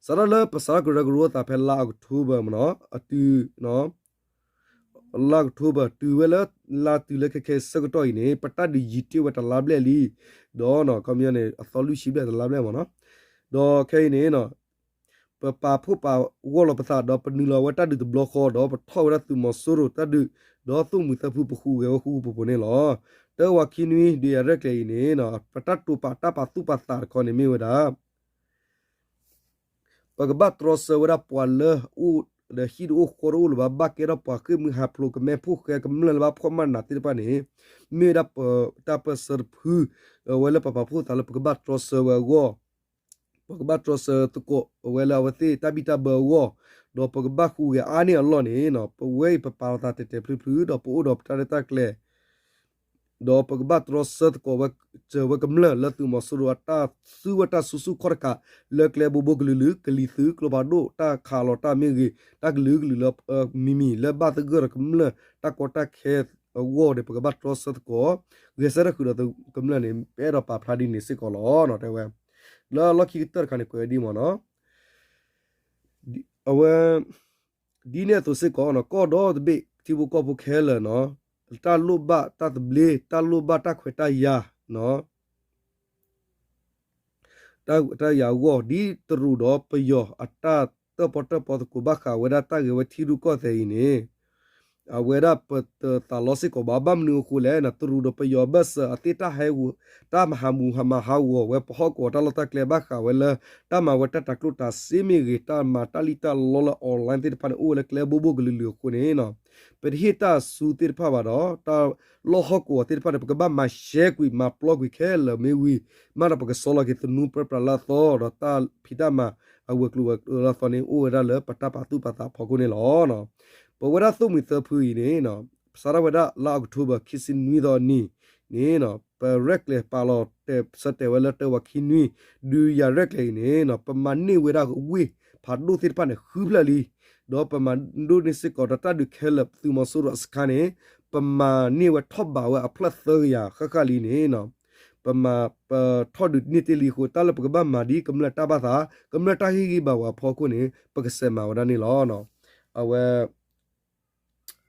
စးထီၣ်လၢပစးထီၣ်ကရၢကရိအသးဖဲလါအီးကထိဘၢၣ်မနီၤ အတုၤ လါအီးကထိဘၢၣ် တုၤဝဲလၢ လါတုၤလၢခဲခဲအံၤဆၢကတီၢ်အံၤန့ၣ် ပတၢ်ဒုးယံာ်တ့ၢ်ဝဲတလါဘျဲၣ်လံ ဒီးခီပညီန့ၣ် အသီလွံၢ်ဆံဘျဲၣ်တလါဘျဲၣ်မနီၤ ဒီးခဲအံၤန့ၣ် ပပာ်ဖှိၣ်ပာ်ဂီၢ်လီၤပသးဒီးပနုာ်လီၤဝဲတၢ်ဒုးတဘျီဃီ ဒီးပထီၣ်ဝဲဒၣ်သုးမီၤစိရိၤတၢ်ဒုး ဒီးသိၣ်မှံၤသၢဖုပဃူးဂဲၤဝဲဃူဃူဖိးဖိးန့ၣ်လီၤ. တၢဝးခံနွံ ဒုးယၤရဲၣ်ကျဲၤအံၤန့ၣ် ပတၢ်တိာ်ပာ်တၢ်ပာ်သူၣ်ပာ်သးတခီန့ၣ်မ့ၢ်ဝဲဒၣ် ပကဘၣ်တြီဆၢဝဲဒၣ်ပှၤလၢအအိၣ်ဒီးဟံၣ်တအိၣ်ဃီတအိၣ်လၢၤဘၣ် ဘၣ်ကဲထီၣ်ပှၤဃ့ၢ်မှံဟးဖျိးကမဲဖိဃဲကမျၢၢ်လၢဘၣ်ဖှီၣ်မၤနးသ့ၣ်တဖၣ်န့ၣ် မ့ၢ်ဝဲဒၣ်ပတၢ်ပၢၢ်ဆၢတဖု အဝဲလၢပပာ်ဖှိၣ်သးလၢပကဘၣ်တြီဆၢဝဲအဂီၢ် ပကဘၣ်တြီဆၢသကိးအဝဲလၢအဝဲသ့ၣ်တၢ်ဘံၣ်တၢ်ဘၢအဂီၢ် ဒီးပကဘၣ်ဟူးဂဲၤအါန့ၢ်အလီၢ်န့ၣ် ပဝဲအံၤပပာ်လီၤသးတဲာ်တဲာ်ဖျုးဖျုး ဒီးပအိၣ်ဒီးပတၢ်ရဲၣ်တၢ်ကျဲၤ ဒီးပကဘၣ်တြီဆၢသကိးဝဲ စၢၤဝဲကမျၢၢ်လၢသုးမီၤစိရိၤအတၢ်သူဝဲတၢ်စုဆူၣ်ခီၣ်တကး လၢကျဲဘိဘိကလုာ်လုာ် ကလံၤသုး ကျိဖးဒိၣ် တၢ်ခးလီၤတၢ်မ့ၢ်ဂ့ၤ တၢ်ကလုာ်ကလုာ်လၢ မံၤမံၤလၢဘၣ်သဂၢၢ်ဒီးကမျၢၢ်တၢ်ကီတၢ်ခဲအဂီၢ်န့ၣ် ပကဘၣ်တြီဆၢသကိး ဂဲၤဆၢထၢၣ်ဃုာ်ဒီးသုးကမျၢၢ်န့ၣ် ပအဲၣ်ဒိးပာ်ဖျါဒ်န့ၣ်စ့ၢ်ကီးလီၤ တဲဝဲ. လၢလီၢ်ခံကတၢၢ်တခါန့ၣ် ကွဲးဝဲဒ်မ့ၢ်နီၤ အဝဲ ဒ်န့ၣ်အသိးစ့ၢ်ကီး ကီၢ်ဒီတဘ့ၣ် ထံဖိကီၢ်ဖိခဲလၢာ်နီၤ တၢ်လိၣ်ဘၣ်တၢ်သဘျ့ တၢ်လိၣ်ဘၣ်တၢ်ခွဲးတၢ်ယာ် တၢ်ယၤအဂီၢ် ဒ်တရူးဒီးပယီၤအတၢ်တၢၣ်ပီၣ်တၢၣ်ပီသကိး ဘၣ်ဃးဝဲဒၣ်တၢ်ဂ့ၢ်ဝဲထံရူၢ်ကီၢ်သဲးအံၤန့ၣ် အဝဲဒၣ်ပတသးလီစ့ၢ်ကီးဘၣ်. ဘၣ်မနုၤအဃိလဲၣ် တရူးဒီးပယီၤအဘၢၣ်စၢၤအသ့ၣ်တၢ်ဟဲ တၢ်မၤဟးမူဟးမၤဟးဂီၤဝဲ ပဟီၣ်ကဝီၤတၢ်လီၢ်တၢ်ကျဲ ဘၣ်ဃးဝဲလၢ တၢ်မၤဝဲတၢ်တၤကျိၣ်တၤစ့မ့ၢ်ဂ့ၤ တၢ်မၤတၢ်လံၣ်တၢ်လီလၢ online သ့ၣ်တဖၣ်န့ၣ် အိၣ်ဝဲလၢကျဲဘိဘိကလုာ်လုာ်အဃိန့ၣ် ပတဟ့ၣ်တၢ်ဆူသ့ၣ်တဖၣ်ဘၣ်ဒီး တၢ်လီၢ်ဟီၣ်ကဝီၤသ့ၣ်တဖၣ်န့ၣ် ပကဘၣ်မၤရှဲကွံာ် မၤပျီကွံာ်ခဲလၢာ်မ့ၢ်ဝံၤ မ့ၢ်ဒီးပကဆီလီၤက့ၤသနူပြၢပြးလၢအသီ ဒီးတၢ်ဖံးတၢ်မၤအဝဲၤကျိၤဝဲၤကျိၤလၢအသီန့ၣ် အိၣ်ဝဲဒၣ်လၢပတၢ်ပာ်သူၣ်ပာ်သးအဖီခိၣ်န့ၣ်လီၤ. ပဝဲဒၣ်သိၣ်မှံၤသၢဖုအံၤန့ၣ် စးထီၣ်ဝဲဒၣ်လါအီးကထိဘၢၣ် ခံဆံနွံသီအနံၤန့ၣ် ပရဲၣ်ကျဲၤပာ်လီၤတဲာ်ဆၢတဲာ်ဝဲလၢတၢဝၤခံနွံ ဒုးယၤရဲၣ်ကျဲၤအံၤန့ၣ် ပမၤန့ၢ်ဝဲဒၣ်ဝ့ၢ်ဖးဒိၣ်သ့ၣ်တဖၣ်န့ၣ် ဃုဖျၢၣ်လံ ဒီးပမၤဒိၣ်န့ၢ်စ့ၢ်ကီးဒီးတၢ်ဒုးခဲလၢာ် သုးမီၤစိရိၤအစခါန့ၣ် ပမၤန့ၢ်ဝဲထီၣ်ဘးဝဲအဖျၢၣ်သၢကယၤဃၣ်ဃၣ်လံန့ၣ် ပမၤပထီၣ်ဒုးန့ၢ်တ့ၢ်လံအဃိ တၢ်လၢပကဘၣ်မၤဒ်ကမျၢၢ်တၢ်ဘၣ်သး ကမျၢၢ်တၢ်ဟ့ၣ်ဂံၢ်ဘါဝဲအဖီခိၣ်န့ၣ် ပကစဲးမၤဝဲဒၣ်န့ၣ်လီၤ. အဝဲ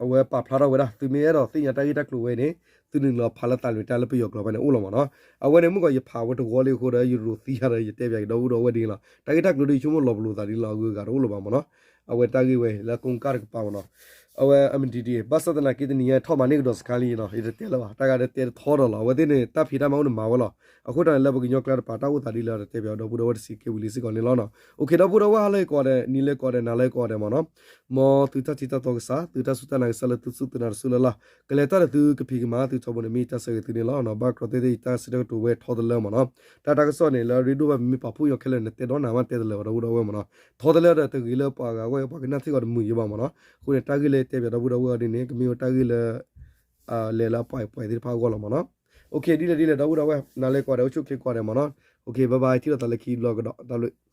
အဝဲပာ်ဖျါထီၣ်ဝဲဒၣ် သုမ့ၢ်အဲၣ်ဒိးသ့ၣ်ညါတၢ်ဂ့ၢ်တၢ်ကျိၤဝဲန့ၣ် သုနုာ်လီၤဖးလၢသးလွံၢ်တၢ်လၢပယီၤကျိာ်ဖဲန့ၣ်အိၣ်လီၤမ့ၢ်နီၤ. အဝဲန့ၣ်မ့ၢ်ကီးယဖးဝဲတဝီလံအဃိဒီး ယရိၤသံယၤဒီး ယတဲပၠးက့ၤဒီပုၢ်ဒီဝဲၢ်ဒ်န့ၣ်လီၤ. တၢ်ဂ့ၢ်တၢ်ကျိၤဒ်ယဆိကမိၣ်လီၤပလိာ်သးဒ်လီၤ အဂုၤအဂၤတအိၣ်လၢၤဘၣ်မ့ၢ်နီၤ. အဝဲတၢ်ဂ့ၢ်ဝဲလၢကိးကၢ်တကပၤမ့ၢ်နီၤ. အဝဲအမတံတံ ဘၣ်ဆၣ်သနာ်က့တနံၤညါထီၣ်မၤန့ၢ်ကဒီးစခါလံနီၤ ယတတဲလၢၤဘၣ် တၢ်ဂၤဒဲးတဲတထီဒီးလီၤ. အဝဲသ့ၣ်န့ၣ် တၢ်ဖံးတၢ်မၤအိၣ်န့ၣ်မၤဝဲလီၤ. အဃိတၢ်န့ၣ်လၢပကညီကျါတပၤ တၢ်အိၣ်သးဒ်လဲၣ်ဒီးတဲပၠးဒီပုၢ်ဒီဝဲၢ်တဆံးက့ဝံၤလံစ့ၢ်ကီးန့ၣ်လီၤ. အိၣ်ခ့ ဒီပုၢ်ဒီဝဲၢ်ဟါလၢကိးဂၤဒဲး နံၤလၢကိးဂၤဒဲး နၤလၢကိးဂၤဒဲးမ့ၢ်နီၤ. မ်သုတၢ်ထံၣ်တၢ်တီကစၢ် သုတၢ်စူၢ်တၢ်နာ်ကစၢ်လၢသုစူၢ်သုနာ်တစူၢ်လၢ်လၢ် ကလဲၤတၢ်ဒီးသုကဖံးကမၤသုထီဘိန့ၣ် မ့ၢ်ယတၢ်ဆၢဂ့ၤသုန့ၣ်လီၤ. ဘၣ်ကြီသ့ၣ်သ့ၣ်ယတၢ်စံးတၢ်ကတိၤဝဲထီတလၢမ့ၢ်နီၤ. တၢ်တၢ်ကစီၣ်န့ၣ် လၢရ့ဒိၣ်ဘၣ်မ့မ့ၢ်ပာ်ဖှိၣ်ညီခဲလၢာ်န့ၣ် တဲဒီးနၤမ့ၢ်တဲတလၢၤဘၣ် ဒီပုၢ်ဒီဝဲၢ်မ့ၢ်နီၤ. ထီတလၢဒီးတဂ့ၤလၢပှၤဂၤဝဲ ပှၤကနၣ်ထံၣ်ဂီၤတမုာ်ယဘၣ်မ့ၢ်နီၤ. အဃိန့ၣ် တၢ်ဂ့ၢ်လၢတဲပၠးဒီပုၢ်ဒီဝဲၢ်အီၤဒ်န့ၣ် ကမ့ၢ်ဝဲတၢ်ဂ့ၢ်လၢ လဲၤလၢအပှဲၤပှဲၤသ့ၣ်တဖၣ်အဂီၢ်လီၤမ့ၢ်နီၤ. အိၣ်ခ့ ဒ်လဲၣ်ဒ်လဲၣ် ဒီပုၢ်ဒီဝဲၢ် နၤလၢကိးဂၤဒဲး အိၣ်ဆူၣ်အိၣ်ချ့ကိးဂၤဒဲးမ့ၢ်နီၤ. အိၣ်ခ့ bye bye ထံၣ်လိာ်သးလၢခံဘျီကဒီး တၢ်ဘျုး